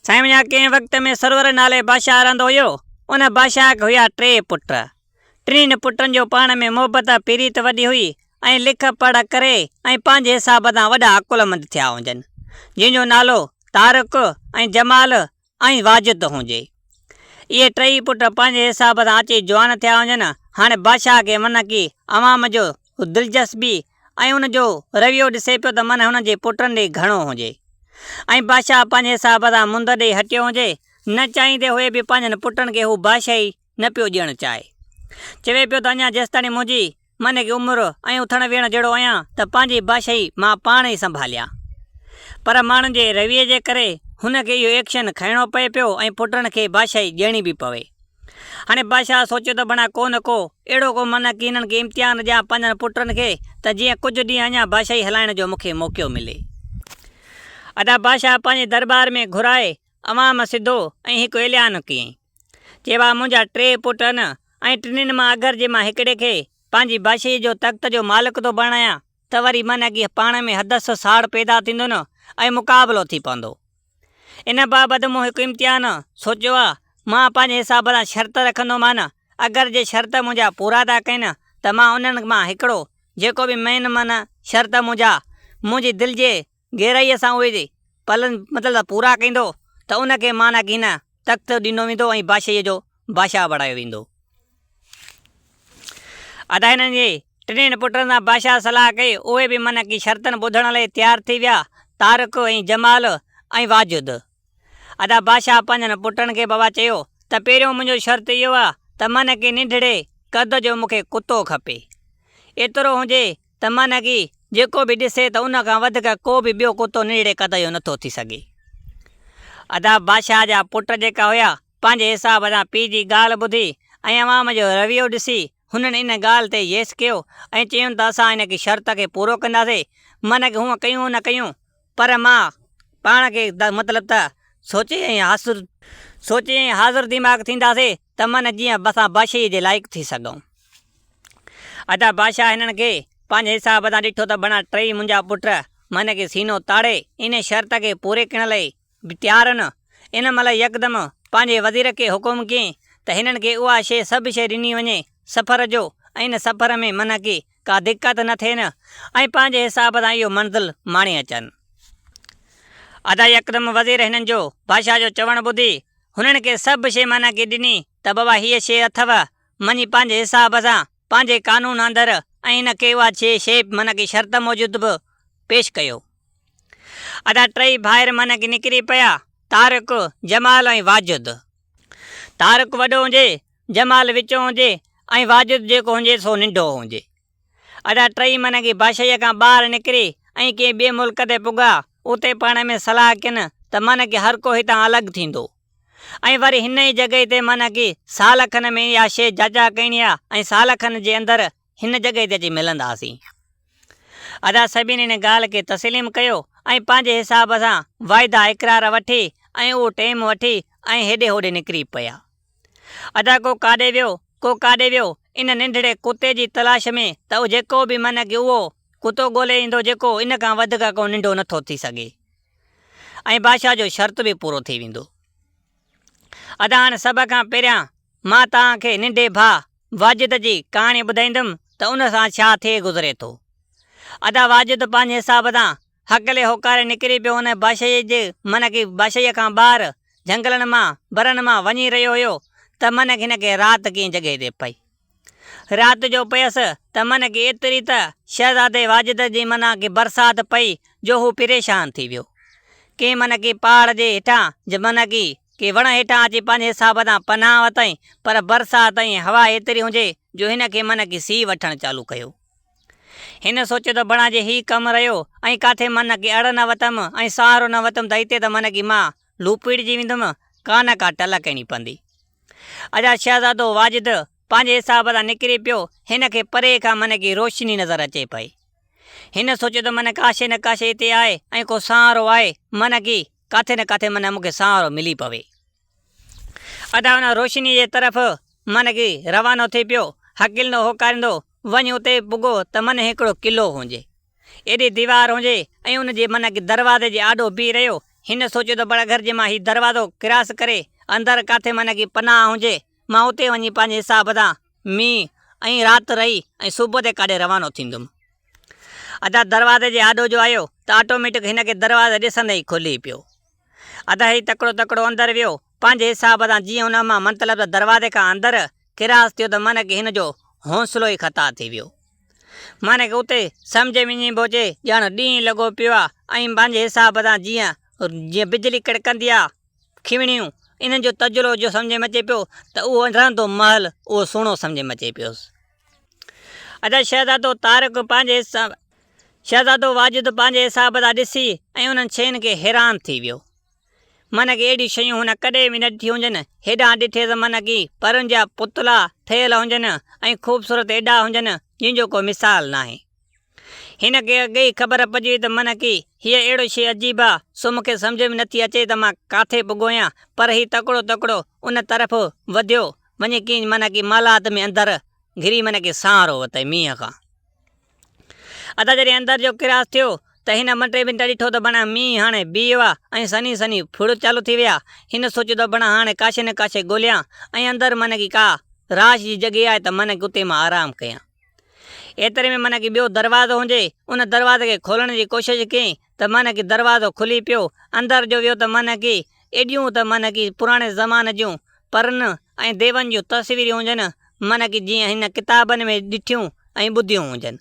سائين منهنجا ڪنهن وقت ۾ سرور نالي بادشاهه رهندو هيو. ان بادشاهه کي هيا ٽي پٽ. ٽنهين پٽن جو پاڻ ۾ محبت پريت وڏي هئي ۽ لک پڙهه ڪري ۽ پنهنجي حساب سان وڏا عقلمند ٿيا هجن. جنهن جو نالو طارق ۽ جمال ۽ واجد هجي. اهي ٽئي پٽ پنهنجي حساب سان اچي جوان ٿيا هجن. هاڻي بادشاهه کي من ڪي عوام جو دلچسپي ۽ ان جو رويو ڏسي پيو ته من هن جي پٽن ڏي گهڻو هجي ۽ بادشاهه پنهنجي حساب سان مند ڏي هٽيو هجي، نه چاهيندي هئي به پنهنجن پٽن کي هو بادشاهي نه پيو ڏيڻ چاهي. چوي پيو ته اڃا جيستاڻي منهنجي من کي عمر ۽ اٿڻ ويهڻ جهڙو آهيان ته پنهنجي بادشاهي مان پاڻ ئي سنڀاليان. پر ماڻهن جي رويي جي ڪري هن کي اهو ايڪشن کڻڻو پئي پيو ۽ پٽن کي بادشاهي ڏيڻي به پوي. هاڻي بادشاهه سوچيو ته بڻا ڪو نه ڪو اهڙو ڪو من ڪي هنن کي امتحان ڏيان پنهنجن پٽن کي ته جيئن ڪجهه ڏينهن اڃا بادشاهي هلائڻ جو مون کي موقعو ملي. ادا بادشاهه پنهنجي درٻار ۾ گهرائي عوام سڌو ۽ هڪ اعلان ڪيائين. چي ڀاء منهنجا ٽي پٽ آهن ۽ ٽنهين مان اگر جي مان هڪڙي کي پنهنجي بادشاهيء جو تخت جو مالڪ ٿو بڻايان ته وري من اڳي پاڻ ۾ حدث ساڙ پيدا ٿيندو نه ۽ مقابلو ٿي پوندو. ان بابت مون هڪ امتحان سوچيو آ، مان پنهنجي حساب سان شرط رکندومان، اگر جي شرط منهنجا پورا ٿا ڪين ته مان انهن مان هڪڙو جيڪو به مين من شرط منهنجا منهنجي دل جي گهرائيء سان اهي پلن مطلب ته پورا ڪيندو ته ان کي معنيٰ ڪي هن تخت ڏنو ويندو ۽ بادشاهيء جو بادشاهه بڻايو ويندو. ادا هنن جي ٽنهين پٽن سان بادشاهه صلاح ڪئي، اهي به معنيٰ ڪي شرطن ٻڌڻ لئي تيار ٿي ويا، طارق ۽ جمال ۽ واجد. ادا بادشاهه پنهنجن پٽن کي بابا چيو ته پهريون منهنجو شرط اهو آ ته معنيٰ ڪي ننڍڙي قد جو مون کي ڪتو کپي. ايترو هجي ته معنيٰ ڪي جيڪو به ڏسي ته ان کان وڌڪ ڪو به ٻيو ڪتو ننڍڙي قد جو نٿو ٿي سگهي. ادا بادشاهه جا پٽ جيڪا هيا پنهنجي حساب سان پيء جي ڳالهه ٻڌي ۽ عوام جو رويو ڏسي هنن ان ڳالهه تي ييس ڪيو ۽ چيون ته اسان ان کي شرط کي پورو ڪنداسين معنيٰ ڪي هونء ڪيون نه ڪيون پر مان پاڻ کي مطلب ته سوچي ۽ حاصل سوچي ۽ حاضر دماغ ٿينداسين ته معنيٰ جيئن اسان بادشاهيء جي لائق ٿي سگهون. ادا بادشاهه هنن کي پنهنجي حساب سان ڏٺو ته بڻا ٽيئي منهنجا پٽ معنيٰ ڪي سينو تاڙي ان شرط کي پوري ڪرڻ لئي به تيار نه. ان مهل يڪدم پنهنجي وزير کي حڪم ڪيائين ته هنن کي اها شيء سڀ شيء ڏني وڃي سفر جو ۽ ان سفر ۾ منع ڪي ڪا دقت نه ٿئي نه ۽ پنهنجي حساب سان اهو منزل ماڻي اچن. ادا يڪدم وزير هنن جو بادشاهه جو چوڻ ٻڌي هنن کي سڀ شيء منع ڪي ڏني ته بابا هيء شيء اٿئو مڃي پنهنجي حساب سان پنهنجي قانون اندر ۽ هن کي اها شيء منع ڪي شرط موجود به پيش ڪيو. ادا ٽئي ڀائر من کي نڪري پيا، طارق، جمال ۽ واجد. طارق وڏو هجي، جمال وچون هجي ۽ واجد جيڪو هجي سو ننڍو هجي. ادا ٽئي من کي بادشاهيء کان ٻاهر نڪري ۽ ڪنهن ٻئي ملڪ تي پڳا، اتي پاڻ ۾ صلاح ڪين ته من کي هر ڪو هتان الڳ ٿيندو ۽ وري هن ئي جڳهه تي من کي سال کن ۾ اها شيء جاچا ڪرڻي آ ۽ سال کن جي اندر هن جڳهه تي اچي ملنداسين. ادا سڀني ان ڳالهه کي تسليم ڪيو ۽ پنهنجي حساب سان واعدا اقرار وٺي ۽ اهو ٽيم وٺي ۽ هيڏي هوڏي نڪري پيا. ادا ڪو ڪاڏي ويو ڪو ڪاڏي ويو ان ننڍڙي ڪتي جي تلاش ۾ ته جيڪو به من ڪي اهو ڪتو ڳولي ايندو جيڪو ان کان وڌڪ ڪو ننڍو نٿو ٿي سگهي ۽ بادشاهه جو شرط به پورو ٿي ويندو. ادا هاڻ سڀ کان پهريان مان توهان کي ننڍي ڀاء واجد جي ڪهاڻي ٻڌائيندم ته ان سان ڇا ٿئي گذري ٿو. ادا واجد پنهنجي حساب سان هڪلي هوڪاري نڪري پيو ان بادشاهيء جي من کي بادشاهيء کان ٻاهر جهنگلن مان برن مان وڃي رهيو هيو ته من هن کي رات ڪنهن جڳهه تي پئي. رات جو پيس ته من کي ايتري ته شهزادي واجد جي منا کي برسات پئي جو هو پريشان ٿي ويو. ڪنهن من کي پهاڙ جي هيٺان من کي ڪي وڻ هيٺان اچي پنهنجي حساب سان پناهه ورتائين پر برسات ۽ هوا ايتري هجي جو هن کي من کي سيء وٺڻ چالو ڪيو. هن سوچيو ته بڻا جي هي ڪم رهيو ۽ ڪاٿي من کي اڙ نه وتم ۽ سهارو نه وتم ته هتي ته من کي مان لوپيڙجي ويندم ڪا نه ڪا ٽل ڪرڻي پوندي. ادا شهزادو واجد پنهنجي حساب سان نڪري پيو، هن کي پري کان من ڪي روشني نظر اچي پئي. هن سوچيو ته من ڪا شيء نه ڪا شيء هتي آهي ۽ ڪو سهارو آهي، من ڪي ڪاٿي نه ڪاٿي من مون کي سهارو ملي پوي. ادا ان روشنيء جي طرف من ڪي روانو ٿي پيو، هڪلندو هوڪاريندو وڃي اتي پڳو ته من هڪڙو قلعو هجي. ايڏي ديوار هجي ۽ ان جي من ڪي دروازي جي آڏو بيهي رهيو. هن سوچيو ته بڙ گهر جي مان هي دروازو ڪراس ڪري اندر ڪاٿي من ڪي پناهه هجي، مان اتي وڃي پنهنجي حساب سان مينهن ۽ رات رهي ۽ صبح تي ڪاڏي روانو ٿيندم. ادا دروازي جي آڏو جو آيو ته آٽوميٽڪ هن کي دروازي ڏسندي ئي کلي پيو. ادا هي تڪڙو تڪڙو اندر ويو، پنهنجي حساب سان جيئن ان مان مطلب ته دروازي کان اندر ڪراس ٿيو ته من ڪي هن جو حوصلو ئي خطا ٿي ويو. من کي اتي سمجهه ۾ ائين پيو اچي ڄڻ ڏينهن لڳو پيو آ ۽ پنهنجي حساب سان جيئن جيئن بجلي ڪڙڪندي آ کيوڻيون انهن جو تجربو جو سمجهه ۾ اچي پيو ته اهو رهندو محل اهو سهڻو سمجهه ۾ اچي پيس. ادا شهزادو طارق پنهنجي حساب شهزادو واجد پنهنجي حساب سان ڏسي ۽ انهن شين کي حيران ٿي ويو. من ڪي اهڙيون شيون هن ڪڏهن به نه ڏٺيون هجن. هيڏانهن ڏٺي ته من ڪي پرن جا پتلا ٺهيل هجن ۽ خوبصورت ايڏا هجن جن جو ڪو مثال ناهي. هن کي اڳي ئي خبر پئجي وئي ته من ڪي هيء اهڙو شيء عجيب آ سو مون کي سمجهه ۾ نٿي اچي ته مان ڪاٿي پڳو آهيان پر هي تڪڙو تڪڙو ان طرف وڌيو وڃي ڪي من ڪي محلات ۾ اندر گهري من ڪي سهارو ورتائين مينهن کان. ادا جڏهن اندر جو ڪراس ٿيو ته هن ٻه ٽي منٽ ڏٺو ته بڻا مينهن هاڻي بيهي ويو آ ۽ سنهي سنهي ڦڙ چالو ٿي ويا. هن سوچيو ته بڻا هاڻي ڪاشي نه ڪاشي ڳوليان ۽ اندر من ڪي ڪا راش جي جڳهه آهي ته من ڪي اتي مان آرام ڪيان. ايتري ۾ من ڪي ٻيو دروازو هجي ان دروازي کي کولڻ جي ڪوشش ڪيائين ته من ڪي دروازو کلي پيو. اندر جو ويو ته من ڪي ايڏيون ته من ڪي پراڻي زماني جون پرن ۽ ديون جون تصويريون هجن من ڪي جيئن هن ڪتابن ۾ ڏٺيون ۽ ٻڌيون هجن.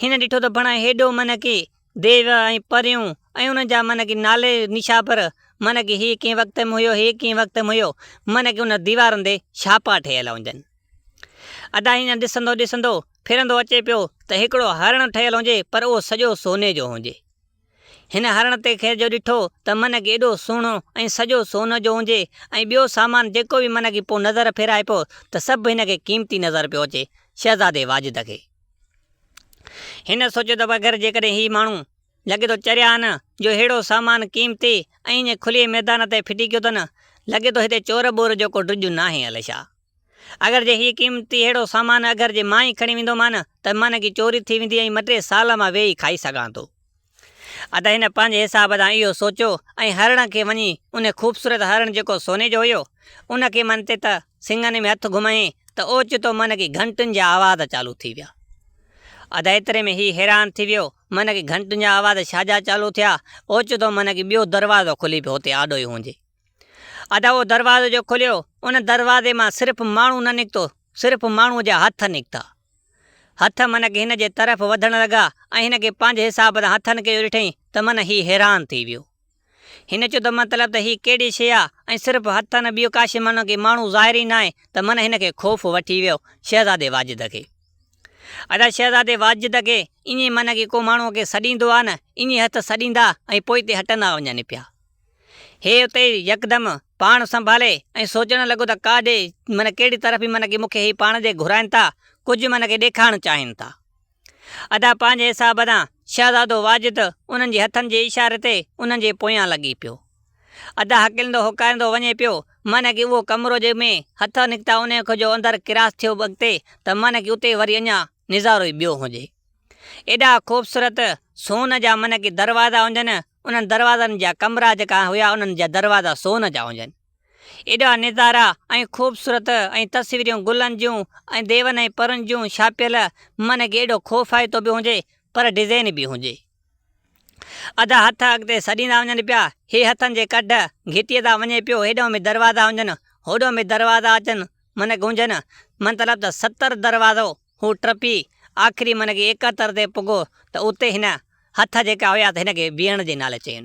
هن ڏٺو ته بڻا هيڏو من ڪي ديو ۽ پريون ۽ انهن جا من ڪي نالي نشابر من ڪي هي ڪنهن وقت ۾ هيو هي ڪنهن وقت ۾ هيو من ڪي ان ديوارن تي ڇاپا ٺهيل هجن. ادا هيئن ڏسندو ڏسندو ڦرندو اچي پيو ته هڪڙو هرڻ ٺهيل هجي پر اهو سڄو سوني جو هجي. هن هرڻ تي خير جو ڏٺو ته من ڪي ايڏو سهڻو ۽ سڄو سون جو هجي ۽ ٻيو سامان جيڪو به من ڪي پوء نظر ڦيرائي پيو ته سڀ هن کي قيمتي نظر پيو اچي شهزادي واجد کي. هن سوچيو ته اگر جيڪڏهن هي ماڻهو لڳي ٿو چريا آهن جو ههڙو سامان قيمتي ۽ ائين کليي ميدان تي ڦٽي ڪيو اٿن لڳي ٿو هتي چور ٻور جو ڪو ڊڄ ناهي الشا. اگر جي هي قيمتي ههڙو سامان اگر جي مان ئي کڻي ويندومان ته من ڪي چوري ٿي ويندي ۽ ٻه ٽي سال مان ويهي کائي سگهان ٿو. ادا هن پنهنجي حساب سان اهو سوچيو ۽ هرڻ کي وڃي ان خوبصورت هرڻ جيڪو سوني جو هيو ان کي من تي ته سڱن ۾ هٿ گهمايائين ته اوچتو من ڪي گهنٽن جا آواز چالو ٿي ويا. ادا ايتري ۾ هي حيران ٿي ويو من ڪي گهنٽن جا آواز ڇا جا چالو ٿيا اوچتو من ڪي ٻيو دروازو کلي پيو هتي آڏو ئي هونجي. ادا اهو دروازو جو کليو، ان دروازي مان صرف ماڻهو نه نڪتو، صرف ماڻهوء جا هٿ نڪتا. هٿ من ڪي هن جي طرف وڌڻ لڳا ۽ هن کي پنهنجي حساب سان هٿن کي جو ڏٺئين ته من هي حيران ٿي ويو. هن چيو ته مطلب ته هي ڪهڙي شيء آ ۽ صرف هٿ نه ٻيو ڪا شيء من ڪي ماڻهو ظاهر ئي ناهي ته من هن کي خوف وٺي ويو شهزادي واجد کي. ادا شهزادي واجد کي ائين من ڪي ڪو ماڻهوء کي سڏيندو آ نه ائين هٿ سڏيندا ۽ پوئتي هٽندا وڃن پيا. هي اتي ئي يڪدم پاڻ سنڀالي ۽ سوچڻ لڳو ته ڪاڏي من ڪهڙي طرف من ڪي مون کي هي پاڻ ڏي گهرائن ٿا، ڪجهه من ڪي ڏيکارڻ چاهين ٿا. ادا پنهنجي حساب سان شهزادو واجد انهن جي هٿن جي اشاري تي انهن جي پويان لڳي پيو. ادا هڪلندو هوڪاريندو وڃي پيو، من ڪي اهو ڪمرو جنهن ۾ هٿ نڪتا انهيء کان جو اندر ڪراس ٿيو اڳتي ته من ڪي اتي وري اڃا نظارو ئي ٻيو هجي. ايڏا خوبصورت سون جا من ڪي دروازا هجن، انهن دروازن جا ڪمرا جيڪا هيا انهن جا دروازا سون جا هجن. ايڏا نظارا ۽ خوبصورت ۽ تصويريون گلن جون ۽ ديون ۽ پرن جون ڇاپيل من کي ايڏو خوفائتو به هجي پر ڊزائين به هجي. ادا هٿ اڳتي سڏيندا وڃن پيا. هي هٿن جي ڪڍ گهٽيء تان وڃي پيو هيڏانهن به دروازا هجن هوڏانهن به دروازا اچن من گونجن مطلب ته 70 دروازو هو ٽپي آخري من کي 71 تي پڳو ته اتي هن هٿ جيڪا هيا ته هن کي بيهڻ جي نالي چين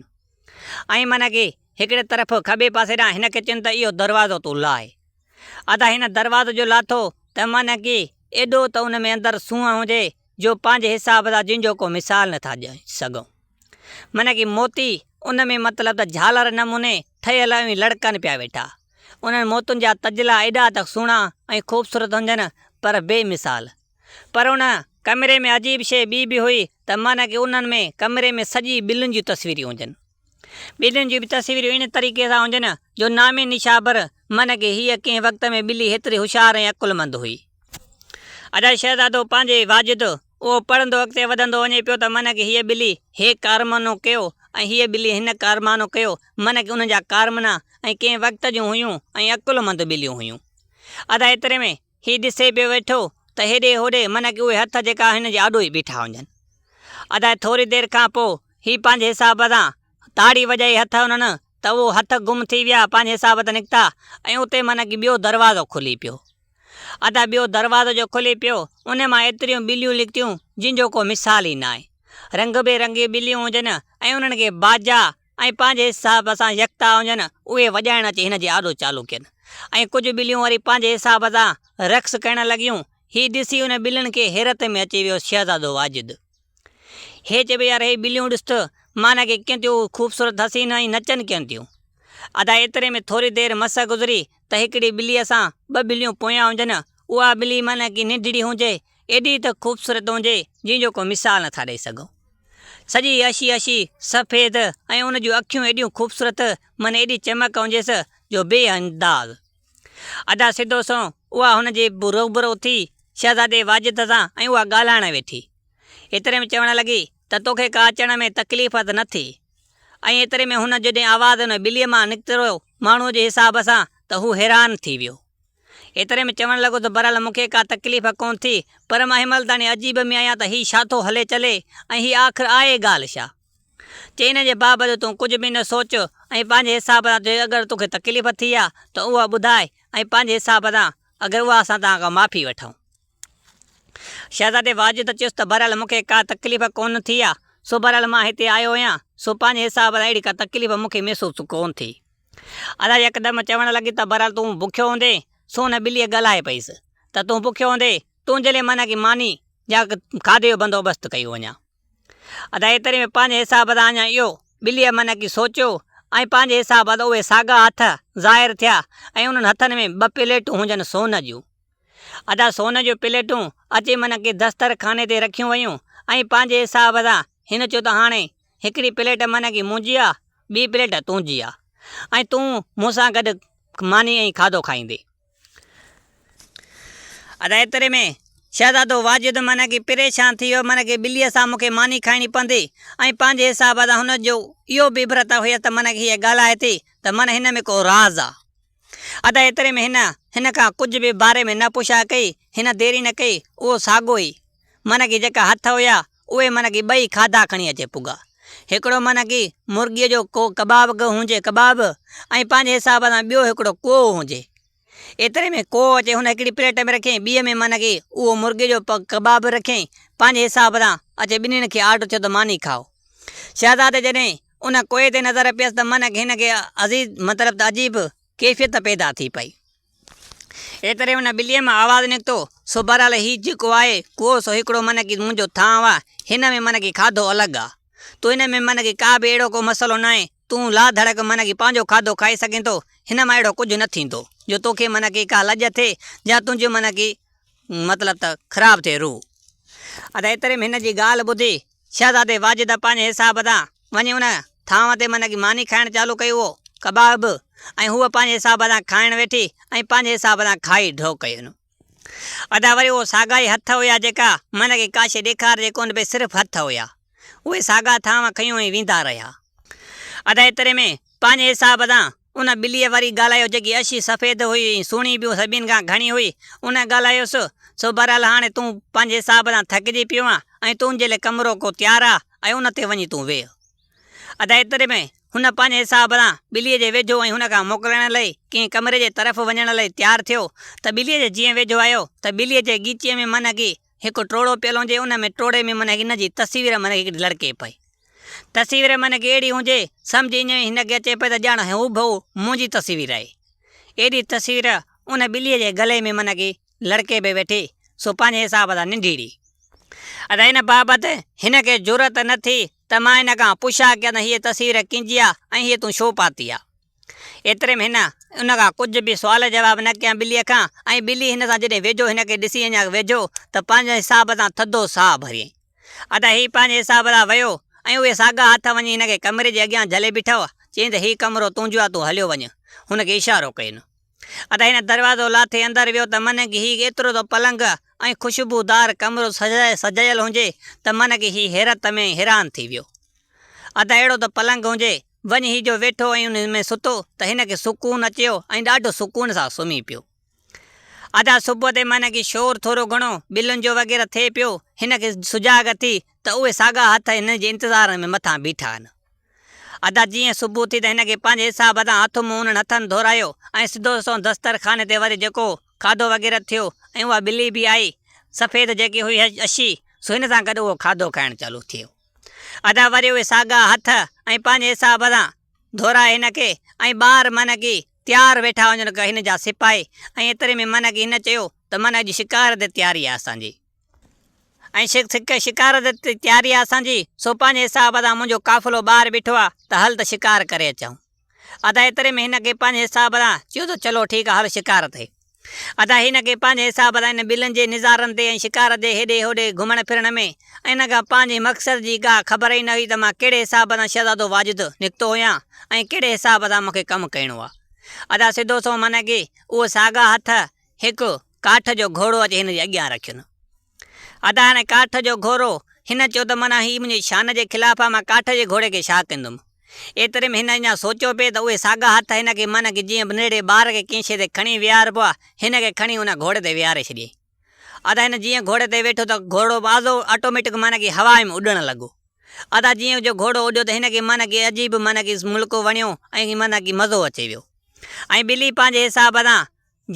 ۽ من کي هڪڙي طرف کٻي پاسي ڏانهن هن کي چين ته اهو دروازو تون لاهه. ادا هن دروازو جو لاٿو ته من کي ايڏو ته ان ۾ اندر سونهن هجي جو پنهنجي حساب سان جن جو ڪو مثال نه ٿا ڏئي سگهون. من ڪي موتي ان ۾ مطلب ته جهالر نموني ٺهيل ۽ لڙڪن پيا ويٺا. انهن موتين جا تجلا ايڏا ته سهڻا ۽ خوبصورت هجن پر بي مثال. پر ان ڪمري ۾ عجيب شيء ٻي به هئي ته من ڪي انهن ۾ ڪمري ۾ سڄي ٻلين جون تصويريون هجن. ٻلين جون به تصويريون ان طريقي سان هجن جو نامي نشابر من ڪي هيء ڪنهن وقت ۾ ٻلي هيتري هوشيار ۽ عقلمند هئي. ادا شهزادو پنهنجي واجد اهو پڙهندو اڳتي وڌندو وڃي پيو ته من ڪي هيء ٻلي هي ڪارمنو ڪيو ۽ هيء ٻلي هن ڪارمانو ڪيو، من ڪي انهن جا ڪارمنا ۽ ڪنهن وقت جون هيون ۽ عقلمند ٻليون هيون. ادا ايتري ۾ هي ڏسي پيو ويٺو ته هيڏي هوڏي من ڪي اهي هٿ جيڪا هن جي آڏو ئي بيٺا هجن. ادا ٿوري دير کان پوء هي پنهنجي حساب سان تاڙي وڄائي هٿ انهن ته اهو هٿ گم ٿي ويا پنهنجي حساب تان نڪتا ۽ اتي من ڪي ٻيو دروازو کلي پيو. ادا ٻيو دروازو جو کلي پيو ان مان ايتريون ٻليون نڪتيون جن جو ڪو مثال ئي ناهي. رنگ به رنگي ٻليون هجن ۽ انهن کي باجا ۽ پنهنجي حساب سان يڪتا هجن اهي وڄائڻ اچي هن جي آڏو چالو ڪين ۽ ڪجهه ٻليون وري پنهنجي حساب سان رقص ڪرڻ لڳيون. هي ڏسي ان ٻلين کي حيرت ۾ اچي ويو شهزادو واجد. هي چئي پيو يار هي ٻليون ڏس ته معنيٰ ڪي ڪيئن ٿيون خوبصورت حسين ۽ نچن ڪيئن ٿيون. ادا ايتري ۾ ٿوري دير مس گذري ته هڪڙي ٻليء سان ٻه ٻليون پويان هجن، اها ٻلي معنيٰ ڪي ننڍڙي هجي، ايڏي ته خوبصورت هجي، جنهن جو ڪو مثال نٿا ڏئي سگهون. سڄي اشي اشي، سفيد ۽ ان جون اکيون ايڏيون خوبصورت، معنيٰ ايڏي چمڪ هجيس جو بي انداز. ادا سڌو سنئون اها هن جي روبرو ٿي شهزادي واجد سان ۽ اها ڳالهائڻ ويٺي. ايتري ۾ چوڻ لڳي ته توکي ڪا اچڻ ۾ تڪليف ته نه ٿي؟ ۽ ايتري ۾ هن جڏهن آواز ان ٻليء مان نڪتريو ماڻهوء جي حساب سان ته هو حيران ٿي ويو. ايتري ۾ چوڻ لڳو ته بهرحال مون کي ڪا تڪليف ڪونه ٿي، پر مان هن مهل تاڻي عجيب ۾ آهيان ته هي ڇا ٿو هلي چلي ۽ هي آخر آهي ڳالهه ڇا؟ چي ان جي بابت تون ڪجهه به نه سوچ ۽ پنهنجي حساب سان تنهنجي اگر توکي تڪليف ٿي آ ته اها ٻڌاء ۽ پنهنجي حساب سان اگر اها اسان توهان کان معافي وٺون. شهزادي واجد چيس ته بهرحال مون کي ڪا تڪليف ڪونه ٿي آ، سو بهرحال مان هتي آيو آهيان، سو پنهنجي حساب سان اهڙي ڪا تڪليف مون کي محسوس ڪونه ٿي. ادا يڪدم چوڻ لڳي ته بهرحال تون بکيو هوندين، سو هن ٻليء ڳالهائي پئيس ته تون بکيو هوندين، تنهنجي لئي معنيٰ ڪي ماني يا کاڌي جو بندوبست ڪيو وڃان. ادا ايتري ۾ پنهنجي حساب سان اڃا اهو ٻليء معنيٰ ڪي سوچيو ۽ پنهنجي حساب سان اهي ساڳا هٿ ظاهر ٿيا ۽ انهن هٿن ۾ ٻه پليٽون هجن سون جون. ادا سون جون پليٽون اچي معنيٰ ڪي دستر خاني تي رکيون ويون ۽ پنهنجي حساب سان هن چيو ته هاڻي هڪڙي پليٽ معنيٰ ڪي منهنجي آ ٻي پليٽ تنهنجي آ ۽ تون مون سان گڏ ماني ۽ کاڌو کائيندين. ادا ايتري ۾ شهزادو واجد معنيٰ ڪي پريشان ٿي ويو معنيٰ ڪي ٻليء سان مون کي ماني کائڻي پوندي ۽ پنهنجي حساب سان هن جو اهو به عبرت هيس ته معنيٰ ڪي هيء ڳالهائي ٿي ته معنيٰ هن ۾ ڪو راز آ. ادا ايتري ۾ هن هن کان ڪجهه به باري ۾ نه پڇا ڪئي، هن ديري نه ڪئي، اهو ساڳو ئي معنيٰ ڪي جيڪا هٿ هيا اهي معنيٰ ڪي ٻئي کاڌا کڻي اچي پڳا. هڪڙو معنيٰ ڪي مرغيء جو ڪو ڪباب هجي ڪباب ۽ پنهنجي حساب سان ٻيو هڪڙو ڪوئو هجي. ايتري ۾ ڪوئو اچي هن هڪڙي پليٽ ۾ رکيائين ٻيء ۾ معنيٰ ڪي اهو مرغي جو ڪباب رکيائين پنهنجي حساب سان اچي ٻنهين کي آرڊر ٿيو ته ماني کائو. شهزادي جڏهن ان ڪوئي تي نظر پيس ته من کي هن کي عزيز مطلب ته عجيب ڪيفيت پيدا ٿي پئي. ايتري ان ٻليء مان آواز نڪتو، سو بهرحال هي جيڪو آهي ڪوئو سو هڪڙو من ڪي منهنجو ٿانء آ، هن ۾ من ڪي کاڌو الڳ آ. تو هن ۾ من ڪي ڪا به اهڙو ڪو مسئلو ناهي، تون لا ڌڙڪ من ڪي پنهنجو کاڌو کائي سگهين ٿو، هن مان اهڙو ڪجهه نه ٿيندو جو توکي من ڪي ڪا لڄ ٿئي يا تنهنجو من ڪي مطلب ته خراب ٿئي روح. ادا ايتري ۾ هن جي ڳالهه ٻڌي شهزادي واجد پنهنجي حساب سان وڃي ان ٿانو تي من ڪي ماني کائڻ چالو ڪئي اهو ڪباب ۽ هوء پنهنجي حساب سان کائڻ ويٺي ۽ پنهنجي حساب سان کائي ڍو ڪين. ادا وري اهو ساڳا ئي هٿ هيا جيڪا من کي ڪا شيء ڏيکارجي ڪونه پئي صرف هٿ هيا. اهي ساڳا ٿانو کنيو ۽ ويندا رهيا. ادا ايتري ۾ پنهنجي حساب سان ان ٻليء وري ڳالهايو جيڪي اشي سفيد هئي ۽ سهڻي به سڀني کان گهڻي هئي. ان ڳالهايس، سو بهرحال هاڻي تون پنهنجي حساب سان ٿڪجي پيو آن ۽ تنهنجي لاء ڪمرو ڪو تيار آ ۽ ان تي وڃي تون ويهه. ادا ايتري ۾ هن پنهنجي حساب سان ٻليء جي ويجهو ۽ هن کان موڪلائڻ لئي ڪنهن ڪمري جي طرف وڃڻ لئي تيار ٿيو ته ٻليء جي جيئن ويجهو آيو ته ٻليء جي ڳچيء ۾ من ڪي هڪ ٽوڙو پيل هجي ان ۾ ٽوڙي ۾ من هن جي تصوير من هڪڙي لڙڪي پئي. تصوير من ڪي اهڙي هجي سمجهه ائين هن کي اچي پئي ته ڄڻ هوبهو منهنجي تصوير آهي. اهڙي تصوير ان ٻليء جي گلي ۾ من ڪي لڙڪي پئي ويٺي سو پنهنجي حساب سان ننڍيڙي. ادا ان بابت هن کي جرئت نه ٿي ته مان هن کان پڇا ڪيان ته هيء تصوير ڪنهن جي آ ۽ هيء تون ڇو پاتي آ؟ ايتري ۾ هن ان کان ڪجهه به سوال جواب نه ڪيا ٻليء کان ۽ ٻلي هن سان جڏهن ويجهو هن کي ڏسي اڃا ويجهو ته پنهنجي حساب سان ٿڌو ساهه ڀريائين. ادا هي پنهنجي حساب سان ويو ۽ اهي ساڳا هٿ وڃي هن کي ڪمري جي اڳيان جهلي بيٺا هئا. چيائين ته هي ڪمرو تنهنجو آ تون هليو وڃ. هن کي اشارو ڪين. ادا هن دروازو لاٿي اندر ويو ته من ڪي هي ايترو ته پلنگ ۽ خوشبودار ڪمرو سجايل هجي ته من ڪي هي حيرت ۾ حيران ٿي ويو. ادا اهڙو ته پلنگ هجي، وڃ هي جو ويٺو ۽ ان ۾ ستو ته هن کي سڪون اچيو ۽ ڏاڍو سڪون سان سمهي پيو. ادا صبح تي معنيٰ ڪي شور ٿورو گهڻو ٻلن جو وغيره ٿئي پيو، هن کي سجاڳ ٿي ته اهي ساڳا هٿ هن جي انتظار ۾ مٿان بيٺا آهن. ادا جيئن صبح ٿي ته هن کي پنهنجي حساب سان هٿ منهن انهن هٿن ڌورايو ۽ سڌو سنئون دستر خاني تي وري جيڪو کاڌو وغيره ٿيو ۽ اها ٻلي به آئي سفيد جيڪي هئي اشي سو هن سان گڏ اهو کاڌو کائڻ چالو ٿيو. ادا وري اهي ساڳا هٿ ۽ پنهنجي حساب سان ڌورائي هن کي ۽ ٻار من ڪي تيار ويٺا هجن ڪه هن جا سپاهي ۽ ايتري ۾ من ڪي هن چيو ته من اڄ شڪار تي تياري آهي اسان جي ۽ شڪار تي تياري آهي اسان جي سو پنهنجي حساب سان منهنجو قافلو ٻاهر بيٺو آهي ته هل ته شڪار ڪري اچون. ادا ايتري ۾ هن کي پنهنجي حساب سان چيو ته چلو ٺيڪ آ هل شڪار تي. ادا هن کي پنهنجي حساب سان ان ٻلن جي نظارن تي ۽ شڪار تي هيڏي هوڏي گهمڻ ڦرڻ ۾ ۽ هن کان پنهنجي مقصد جي ڪا خبر ئي نه هئي ته مان ڪهڙي حساب سان شهزادو واجد نڪتو هيان ۽ ڪهڙي حساب سان مون کي ڪم ڪرڻو آ. ادا سڌو سنئون من کي اهو ساڳا هٿ هڪ ڪاٺ جو گهوڙو اچي هن جي اڳيان رکين. ادا هاڻي ڪاٺ جو گهوڙو، هن چيو ته معنيٰ هي منهنجي شان جي خلاف آ، مان ڪاٺ جي گهوڙي کي ڇا ڪندم؟ ايتري ۾ هن اڃا سوچيو پئي ته اهي ساڳا هٿ هن کي معنيٰ ڪي جيئن به ننڍڙي ٻار کي ڪنهن شيء تي کڻي ويهاربو آ، هن کي کڻي ان گهوڙي تي ويهاري ڇڏيائين. ادا هن جيئن گهوڙي تي ويٺو ته گهوڙو به آزو آٽوميٽڪ معنيٰ ڪي هوا ۾ اڏڻ لڳو. ادا جيئن جو گهوڙو اڏيو ته هن کي معنيٰ ڪي عجيب معنيٰ ڪي ملڪ وڻيو ۽ معنيٰ ڪي مزو اچي ويو. ۽ ٻلي پنهنجي حساب سان